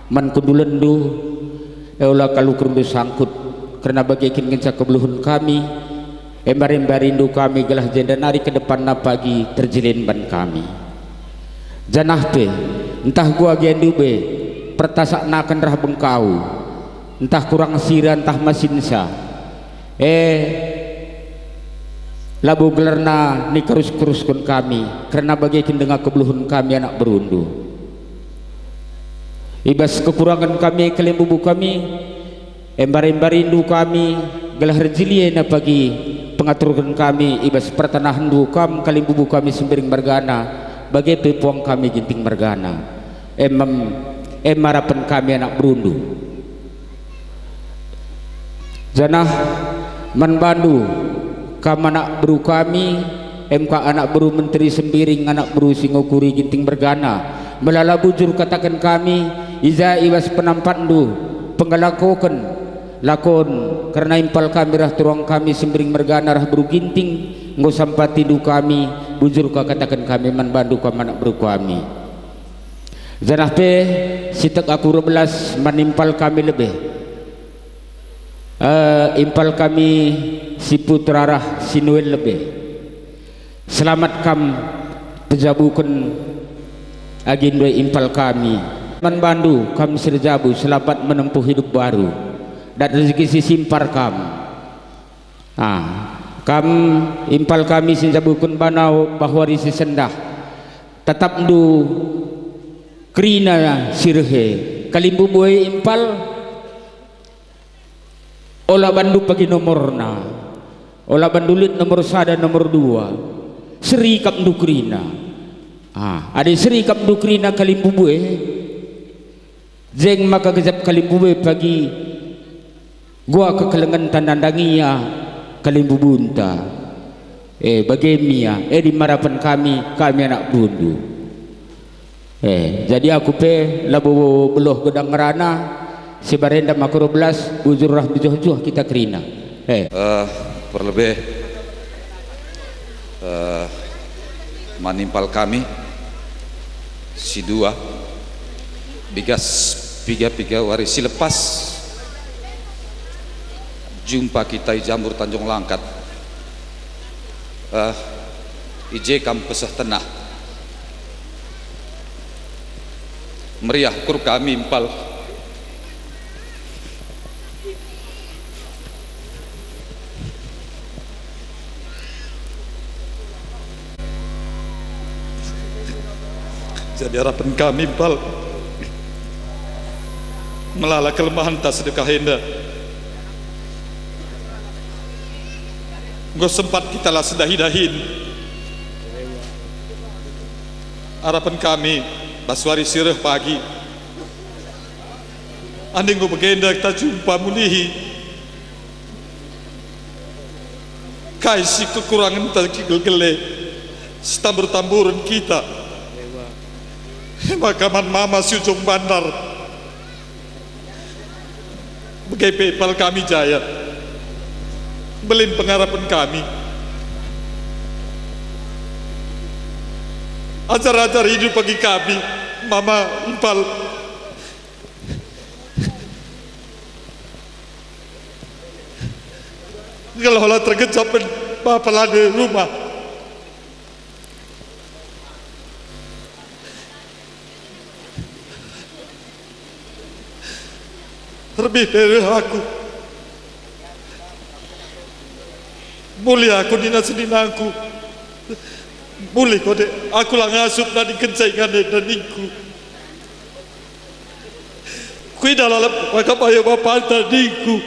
man kundulenndu, e ola kalukerndu sangkut, kerna bage kin ngenca kebeluhen kami, embar-embarindu kami gelah jenda nari ke depanna pagi terjilin ban kami. Janah pe, ntah gua gendu be, pertasaknaken rah bengkau, ntah kurang sira ntah masinsa, e, labo gelarna nikerus-kerusken kami, kerna bage kin denga kebeluhen kami anak berundu. I bas kekurangen kami, kalimbubu kami, embar-embarindu kami, gelah erjiliena pagi pengaturken kami i bas pertanahenndu kam kalimbubu kami Sembiring mergana, bage pe puang kami Ginting mergana. Em, em arapen kami anak berundu. Janah man bandu, kam anak beru kami, em ka anak beru menteri Sembiring, anak beru si ngukuri Ginting mergana, melala bujur kataken kami, i ja i bas penampatndu, penggelakoken, lakon, kerna impal kami rah turang kami Sembiring mergana rah beru Ginting, enggo sampatindu kami, bujur ka kataken kami man bandu kam anak beru kami. Janah pe, si tek aku erbelas man impal kami lebe. Eh, impal kami si Putra rah si Noel lebe. Selamat kam pejabuken agi ndue impal kami. Man bandu kam si erjabu selamat menempuh hidup baru. Dat rezeki si simpar kam. Ah, kam impal kami si njabuken bana bahwari si sendah. Tetapndu kerina si rehe. Kalimbubu e impal, ola bandu pagi nomorna. Ola bandu lit nomor sada, nomor dua. Seri kapndu kerina. Ah, adi seri kapndu kerina kalimbubu e, jeng maka gejap kalimbubu e pagi gua kekelengenta nandangia kalimbubunta. Eh, bage mia, eh, di marapen kami, kami anak berundu. Eh, jadi aku pe labo beluh gedang ngerana, si barenda maka erbelas, bujur rah bejuah-juah kita kerina. Eh. Eh, perlebih, eh, man impal kami, si dua, bigas piga-piga wari si lepas, jumpa kita i Jambur Tanjung Langkat. Eh, i je kam peseh tenah. Meriah ukur kami impal. Jadi arapen kami impal, melala kelemahenta sedekah enda. Enggo sempat kita la sedahi-dahin. Arapen kami, bas wari si reh pagi, adi enggo bagenda kita jumpa mulihi, kai si kekurangenta kigel-gele, si tambur-tamburen kita. Maka man mama si ujung bandar, bage pe impal kami jaya. Mbelin pengarapen kami. Ajar-ajar hidup bagi kami, mama impal. Gelah ola tergejap bapa lade rumah. Lebih dari aku. Muli aku nina seninangku, muli kode, aku la ngasup nadingkenca ingan enda ningku. Kuidah lalap maka payo bapanta ningku.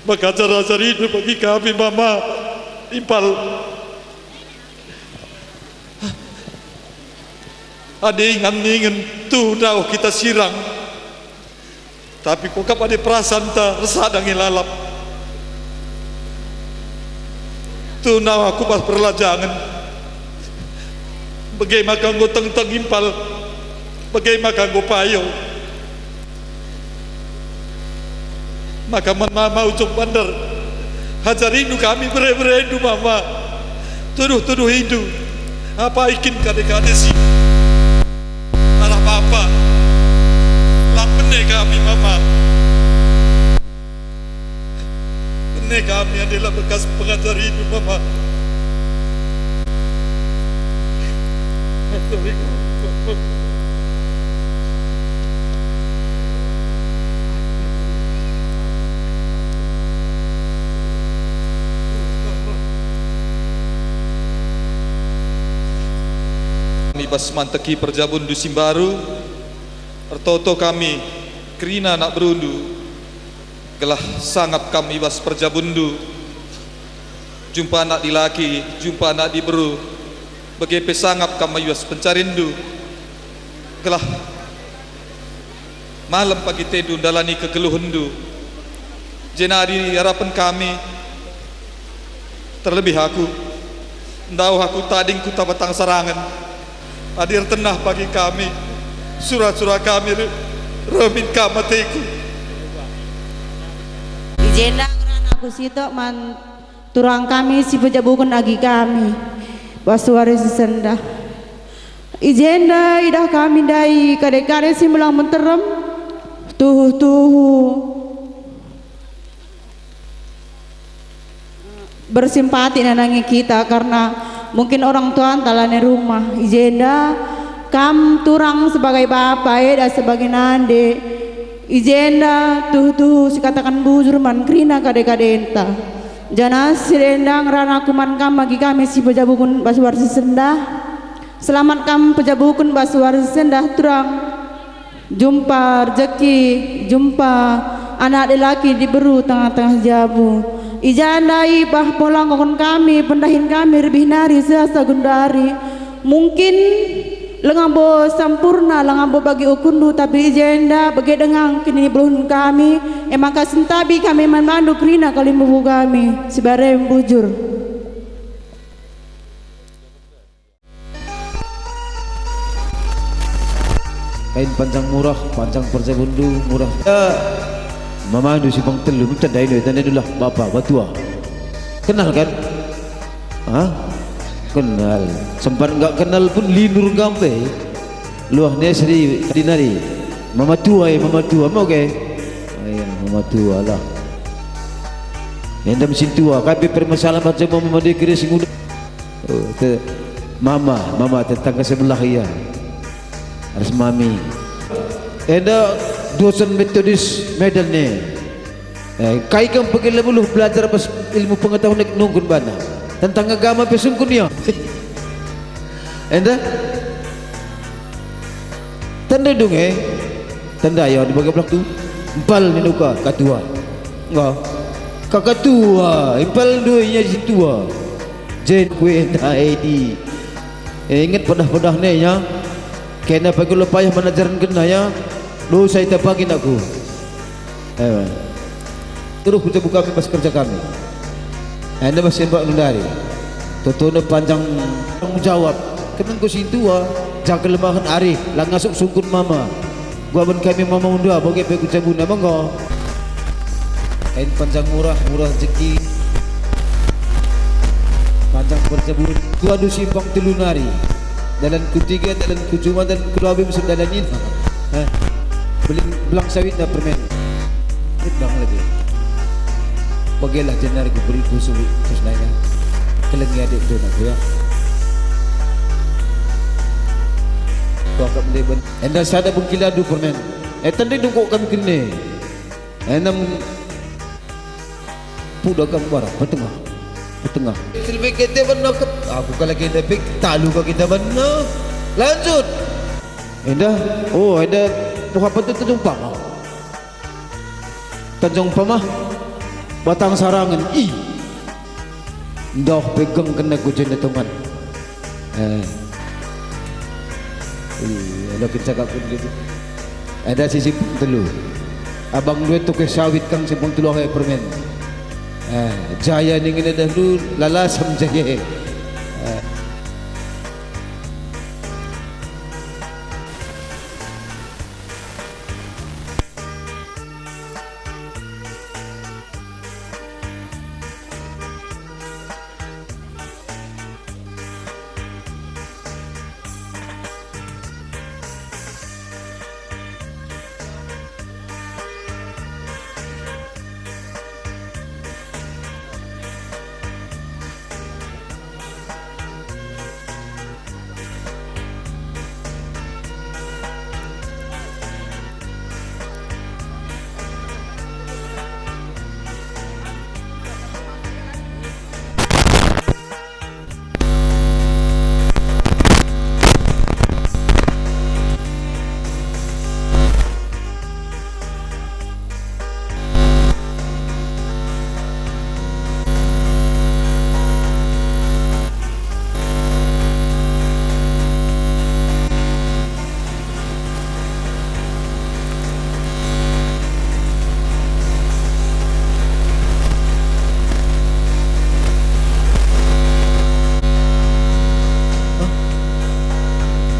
Maka ajar-ajar indo bagi kami mama impal. Adi ningen-ningen tuhu ndauh kita sirang, tapi kuakap adi perasanta ersada nge lalap. Tuhu ndauh aku bas perlajangen, bage maka enggo tengteng impal, bage maka enggo payo. Maka man mama ujung bander, ajarindu kami bere-berendu mama, tuduh-tuduhindu, apai kin kade-kade si arah bapa. La pene kami mama, pene kami adi la bekas pengajarindu mama. Ajarindu. Kami bas manteki perjabundu si mbaru, ertoto kami kerina anak berundu, gelah sangap kam i bas perjabunndu, jumpa anak dilaki, jumpa anak diberu, bage pe sangap kam i bas pencarinndu, gelah malem pagi tendu ndalani kegeluhenndu. Jenari arapen kami, terlebih aku, ndauh aku tading ku Tabatang Sarangen. Adi ertenah pagi kami, sura-sura kami re-, reh min kam ateku. I jenda ngerana aku sitok man turang kami si pejabuken agi kami bas wari si sendah. I jenda idah kami ndai kade-kade si melang menterem, tuhu-tuhu bersimpati nandangi kita karena mungkin orang tuanta lanai rumah. I jenda kam turang sebagai bapa, eda sebagai nande. I jenda tuhu-tuhu sikataken bujur man kerina kade-kadenta. Janah si enda ngerana aku man kam agi kami si pejabuken bas wari si sendah. Selamat kam pejabuken bas wari si sendah turang. Jumpa rejeki, jumpa anak dilaki diberu tengah-tengah jabu. I jenda ibah pola enggo kami, pendahin kami rebih nari seh asa genduari. Mungkin lenga bo sampurna, lenga bo bagi ukurndu, tapi i jenda bage denga kin ibeluhen kami, e maka sentabi kami man bandu kerina kalimbubu kami, si bere bujur. Kain panjang murah, panjang perjabundu, murah. Ya, mamandu si bang telu, tandai dulu, tandai dulu lah, bapa, batua. Kenal kan? Hah? Kenal. Sempat enggak kenal pun lindur engka pe. Luah Nesri, tadi nari. Mama tua, ya, mama tua, mau ke? Oh, iya, mama tua lah. Enda mesin tua, kape permasalahan macam mama dia kira si nguda. Oh, te-, mama, mama tetangga sebelah ia. Ras mami. Enda dosen Metodis Medan ne. Eh, kai kam pegila buluh belajar bas ilmu pengetahuan nek nungkun bana. Tentang agama pe sungkun ia. Enda? Tanda dung, eh? Tanda ia di bagi belah tu. Empal ni nuka, katua. Enggak. Kakatua, empal dua ia si tua. Jen kue enda edi. Eh, inget pedah-pedah ne, ya. Kena pagi lo payah menajaran kena, ya. Dosa ita pagi nakku. Eh, terus ku jabu kami bas kerja kami. Enda bas embak ngendari. Totona panjang tanggung jawab. Kena enggo sintua, jangka lemahen ari, la ngasup sungkun mama. Guaben kami mama unda, boge pe ku jabuna menggo. Kain panjang murah, murah rejeki. Panjang perjabun, tuadu simpang telu nari. Dalan kutiga, dalan kujuma, dalan kulawi, mesem dalan ina. Eh, beling, belang sawitna permen. Ini belang lagi. Bagelah jenar ku beri ku suwi, terus lainnya. Kelengi adik tu nak ya. Tuangkap mende ben. Enda sada bengkila du permen. Eh, tending dungkuk kami kene. Enem. Puda kam wara, petengah, petengah. Silbi kete bena kep, aku kalak enda pik, talu ka kita bena. Lanjut. Enda, oh, enda muha petu Tanjung Pamah. Tanjung Pamah, Batang Sarangen, i. Ndoh pegeng kena ku jenda tongan. Eh. Iya, lo kita cakap pun gitu. Ada si simpang telu. Abang duet tuke sawit kang simpang telu ahe permen. Eh, jaya ningen ada lu lalasam jaya. Eh.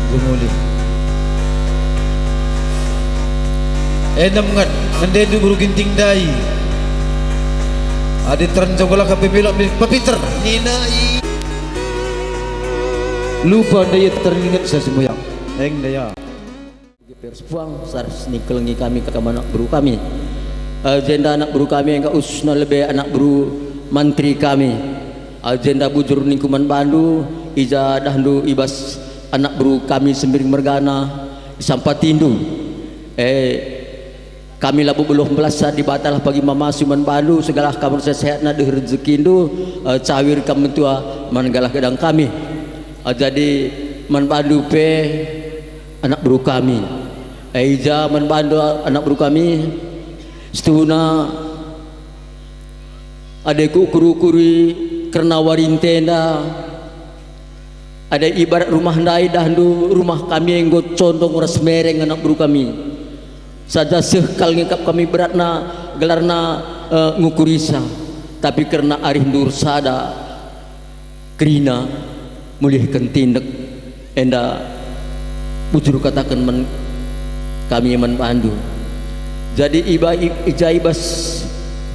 Jumuli. Enem nget, ngendendu beru Ginting ndai. Adi terenjong gelah kape belok mi pepinter. Nina i. Lupa ndai teringet sa semuyang. Eng ndai ya. Geper sepuang, sar sini kelengi kami kata anak beru kami. Eh, jenda anak beru kami engka khususna lebe anak beru mantri kami. Ajenda bujur ningku man bandu, i ja dahndu i bas anak beru kami Sembiring mergana, isampatindu. E, kami labo beluh mbelas, Dibatalah pagi mamasu man bandu, segelah kam ersehat-sehatna deher rejekindu, e, cawir kam mentua man galah gedang kami. E, jadi man bandu pe anak beru kami. E, i ja man bandu anak beru kami, situhuna Adi kuukur-ukuri kerna wari ntenda, adi ibarat rumah ndai dahndu, rumah kami enggo condong ras mereng anak beru kami. Saja seh kal ngikap kami beratna gelarna, eh, ngukurisa. Tapi kerna arihndu ersada kerina, mulihken tindek, enda bujur kataken man kami man bandu. Jadi iba-, i-, i ja i bas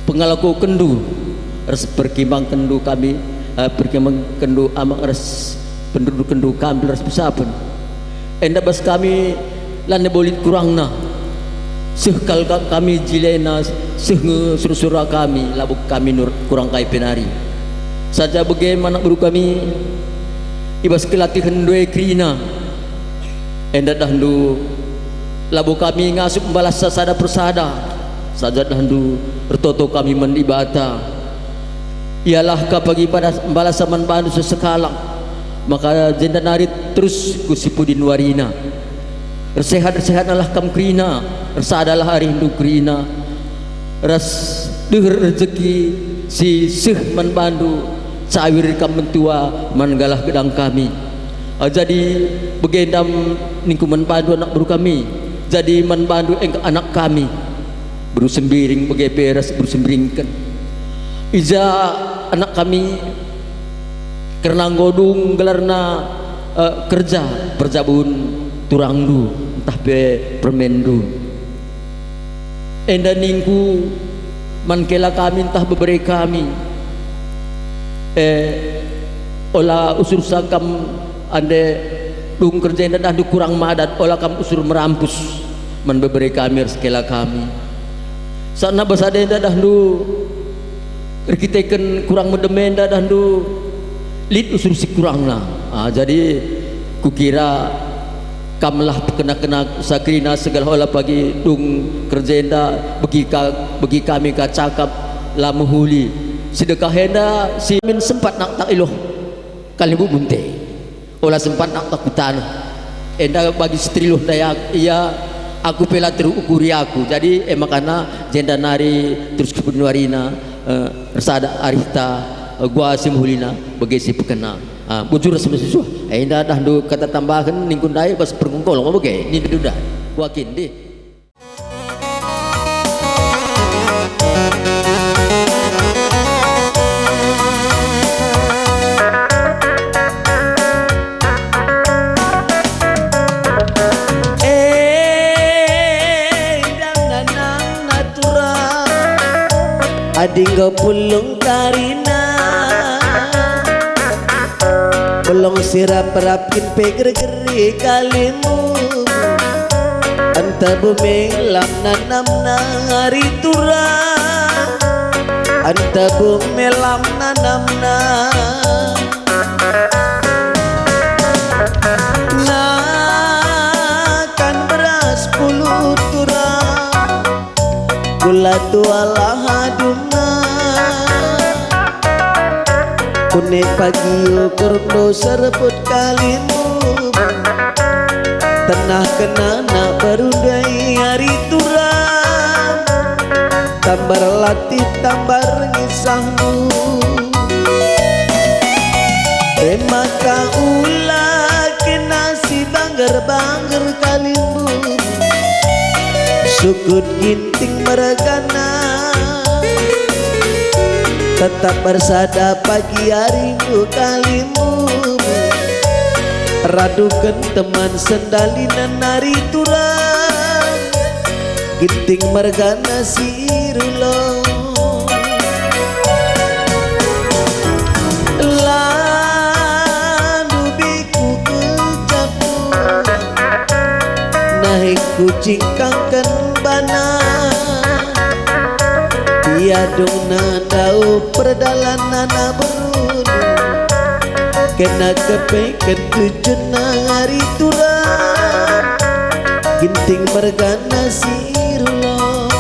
pengalakukenndu ras perkimbangkenndu kami, eh, perkimbangkenndu amak ras pendudukenndu kami ras pesapen. Enda bas kami lanai bo lit kurangna. Seh kal ka-, kami jilena, seh nge sura-sura kami, labo kami nur-, kurang kai pe nari. Saja bage man anak beru kami, i bas kelatihenndu e kerina. Enda dahndu, labo kami ngasup mbalas sada persada, saja dahndu ertoto kami man Dibata. Ialah ka pagi pada mbalas man bandu sekalak, maka jenda nari terus ku si pudin warina. Ersehat-ersehatnalah kam kerina, ersadalah arihndu kerina, ras deher rejeki si seh man bandu, cawir kam mentua man galah gedang kami. Ah, jadi bage ndam ningku man bandu anak beru kami, jadi man bandu enggo anak kami. Beru Sembiring bage pe ras beru Sembiringken. I ja anak kami kerna enggo dung gelarna, eh, kerja perjabun turangndu ntah pe permenndu. Enda ningku man kela kami ntah bebere kami, eh, ola usur sangkam ande dung kerja enda dahndu kurang madat, ola kam usur merampus man bebere kami ras kela kami. Sana bas enda dahndu erkiteken kurang medem enda dahndu lit usur si kurangna. Ah, jadi kukira kamlah pekena-kena sa kerina segelah ola pagi dung kerja enda begi ka, begi kami ka cakap la mehuli. Sidekah enda si min sempat naktak iluh kalimbubu nte. Ola sempat naktak ku taneh. Enda bagi si teriluh ndai ak-, ia, aku pe la terukuri aku. Jadi, e makana jenda nari terus kemudian warina, eh, ersada arihta, eh, gua si mehulina bage si pekena. Ah, bujur ras mesusuh. Eh, enda dahndu kata tambahen ningku ndai bas perengkul, bage, nindu ndai. Gua kin deh. Eh, ndang nanang natura, adi enggo pulung karina. Belong si rap-rap kin pe gergeri kalimbubu. Enta bumi lam nanamna ari tura, enta bumi lam nanamna. Nakan beras pulu tura, gula tualah adumna. Kune pagi ukur dosa rebut kalimbubu. Tenah kena nak berundai ari tura. Tambar latih, tambar ngisahmu. E maka ula kena si bangger-bangger kalimbubu. Sukut Ginting mergana, tetap ersada pagi ari enggo kalimbubu. Raduken teman sendalinen ari tura, Ginting mergana si rulo. Landu biku kejapu, nahe kucingkangken bana. Ia dungna ndauh perdalan anak berundu, kena kepeken tujunna ari tura. Ginting mergana si rulo.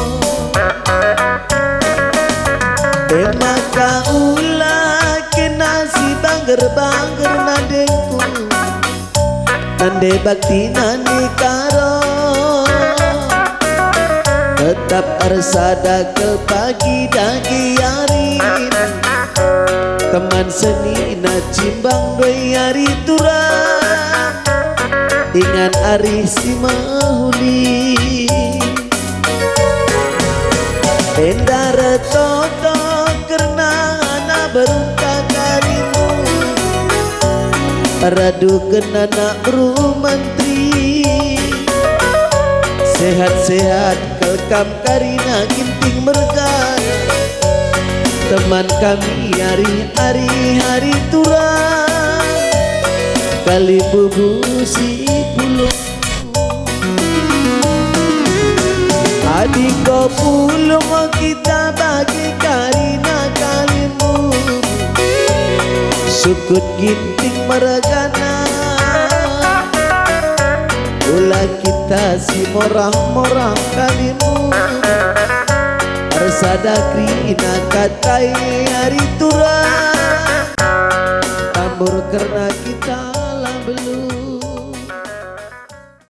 E maka ula kena si bangger-bangger nandengku. Nande bakti nande karo, tetap ersada kal pagi dage ari. Teman senina cimbang ndai ari tura, ingan ari si mehuli. Enda ertoto kerna anak berungka kalimbubu, raduken anak beru menteri. Sehat-sehat kal kam karina Ginting mergana. Teman kami ari-ari, ari tura, kalimbubu si pulung. Adi enggo pulung kita bage karina kalimbubu, sukut Ginting mergana. Ula kita si morah-morah kalimbubu, ersada kerina katai ari tura. Tambur kerna kita la mbelum.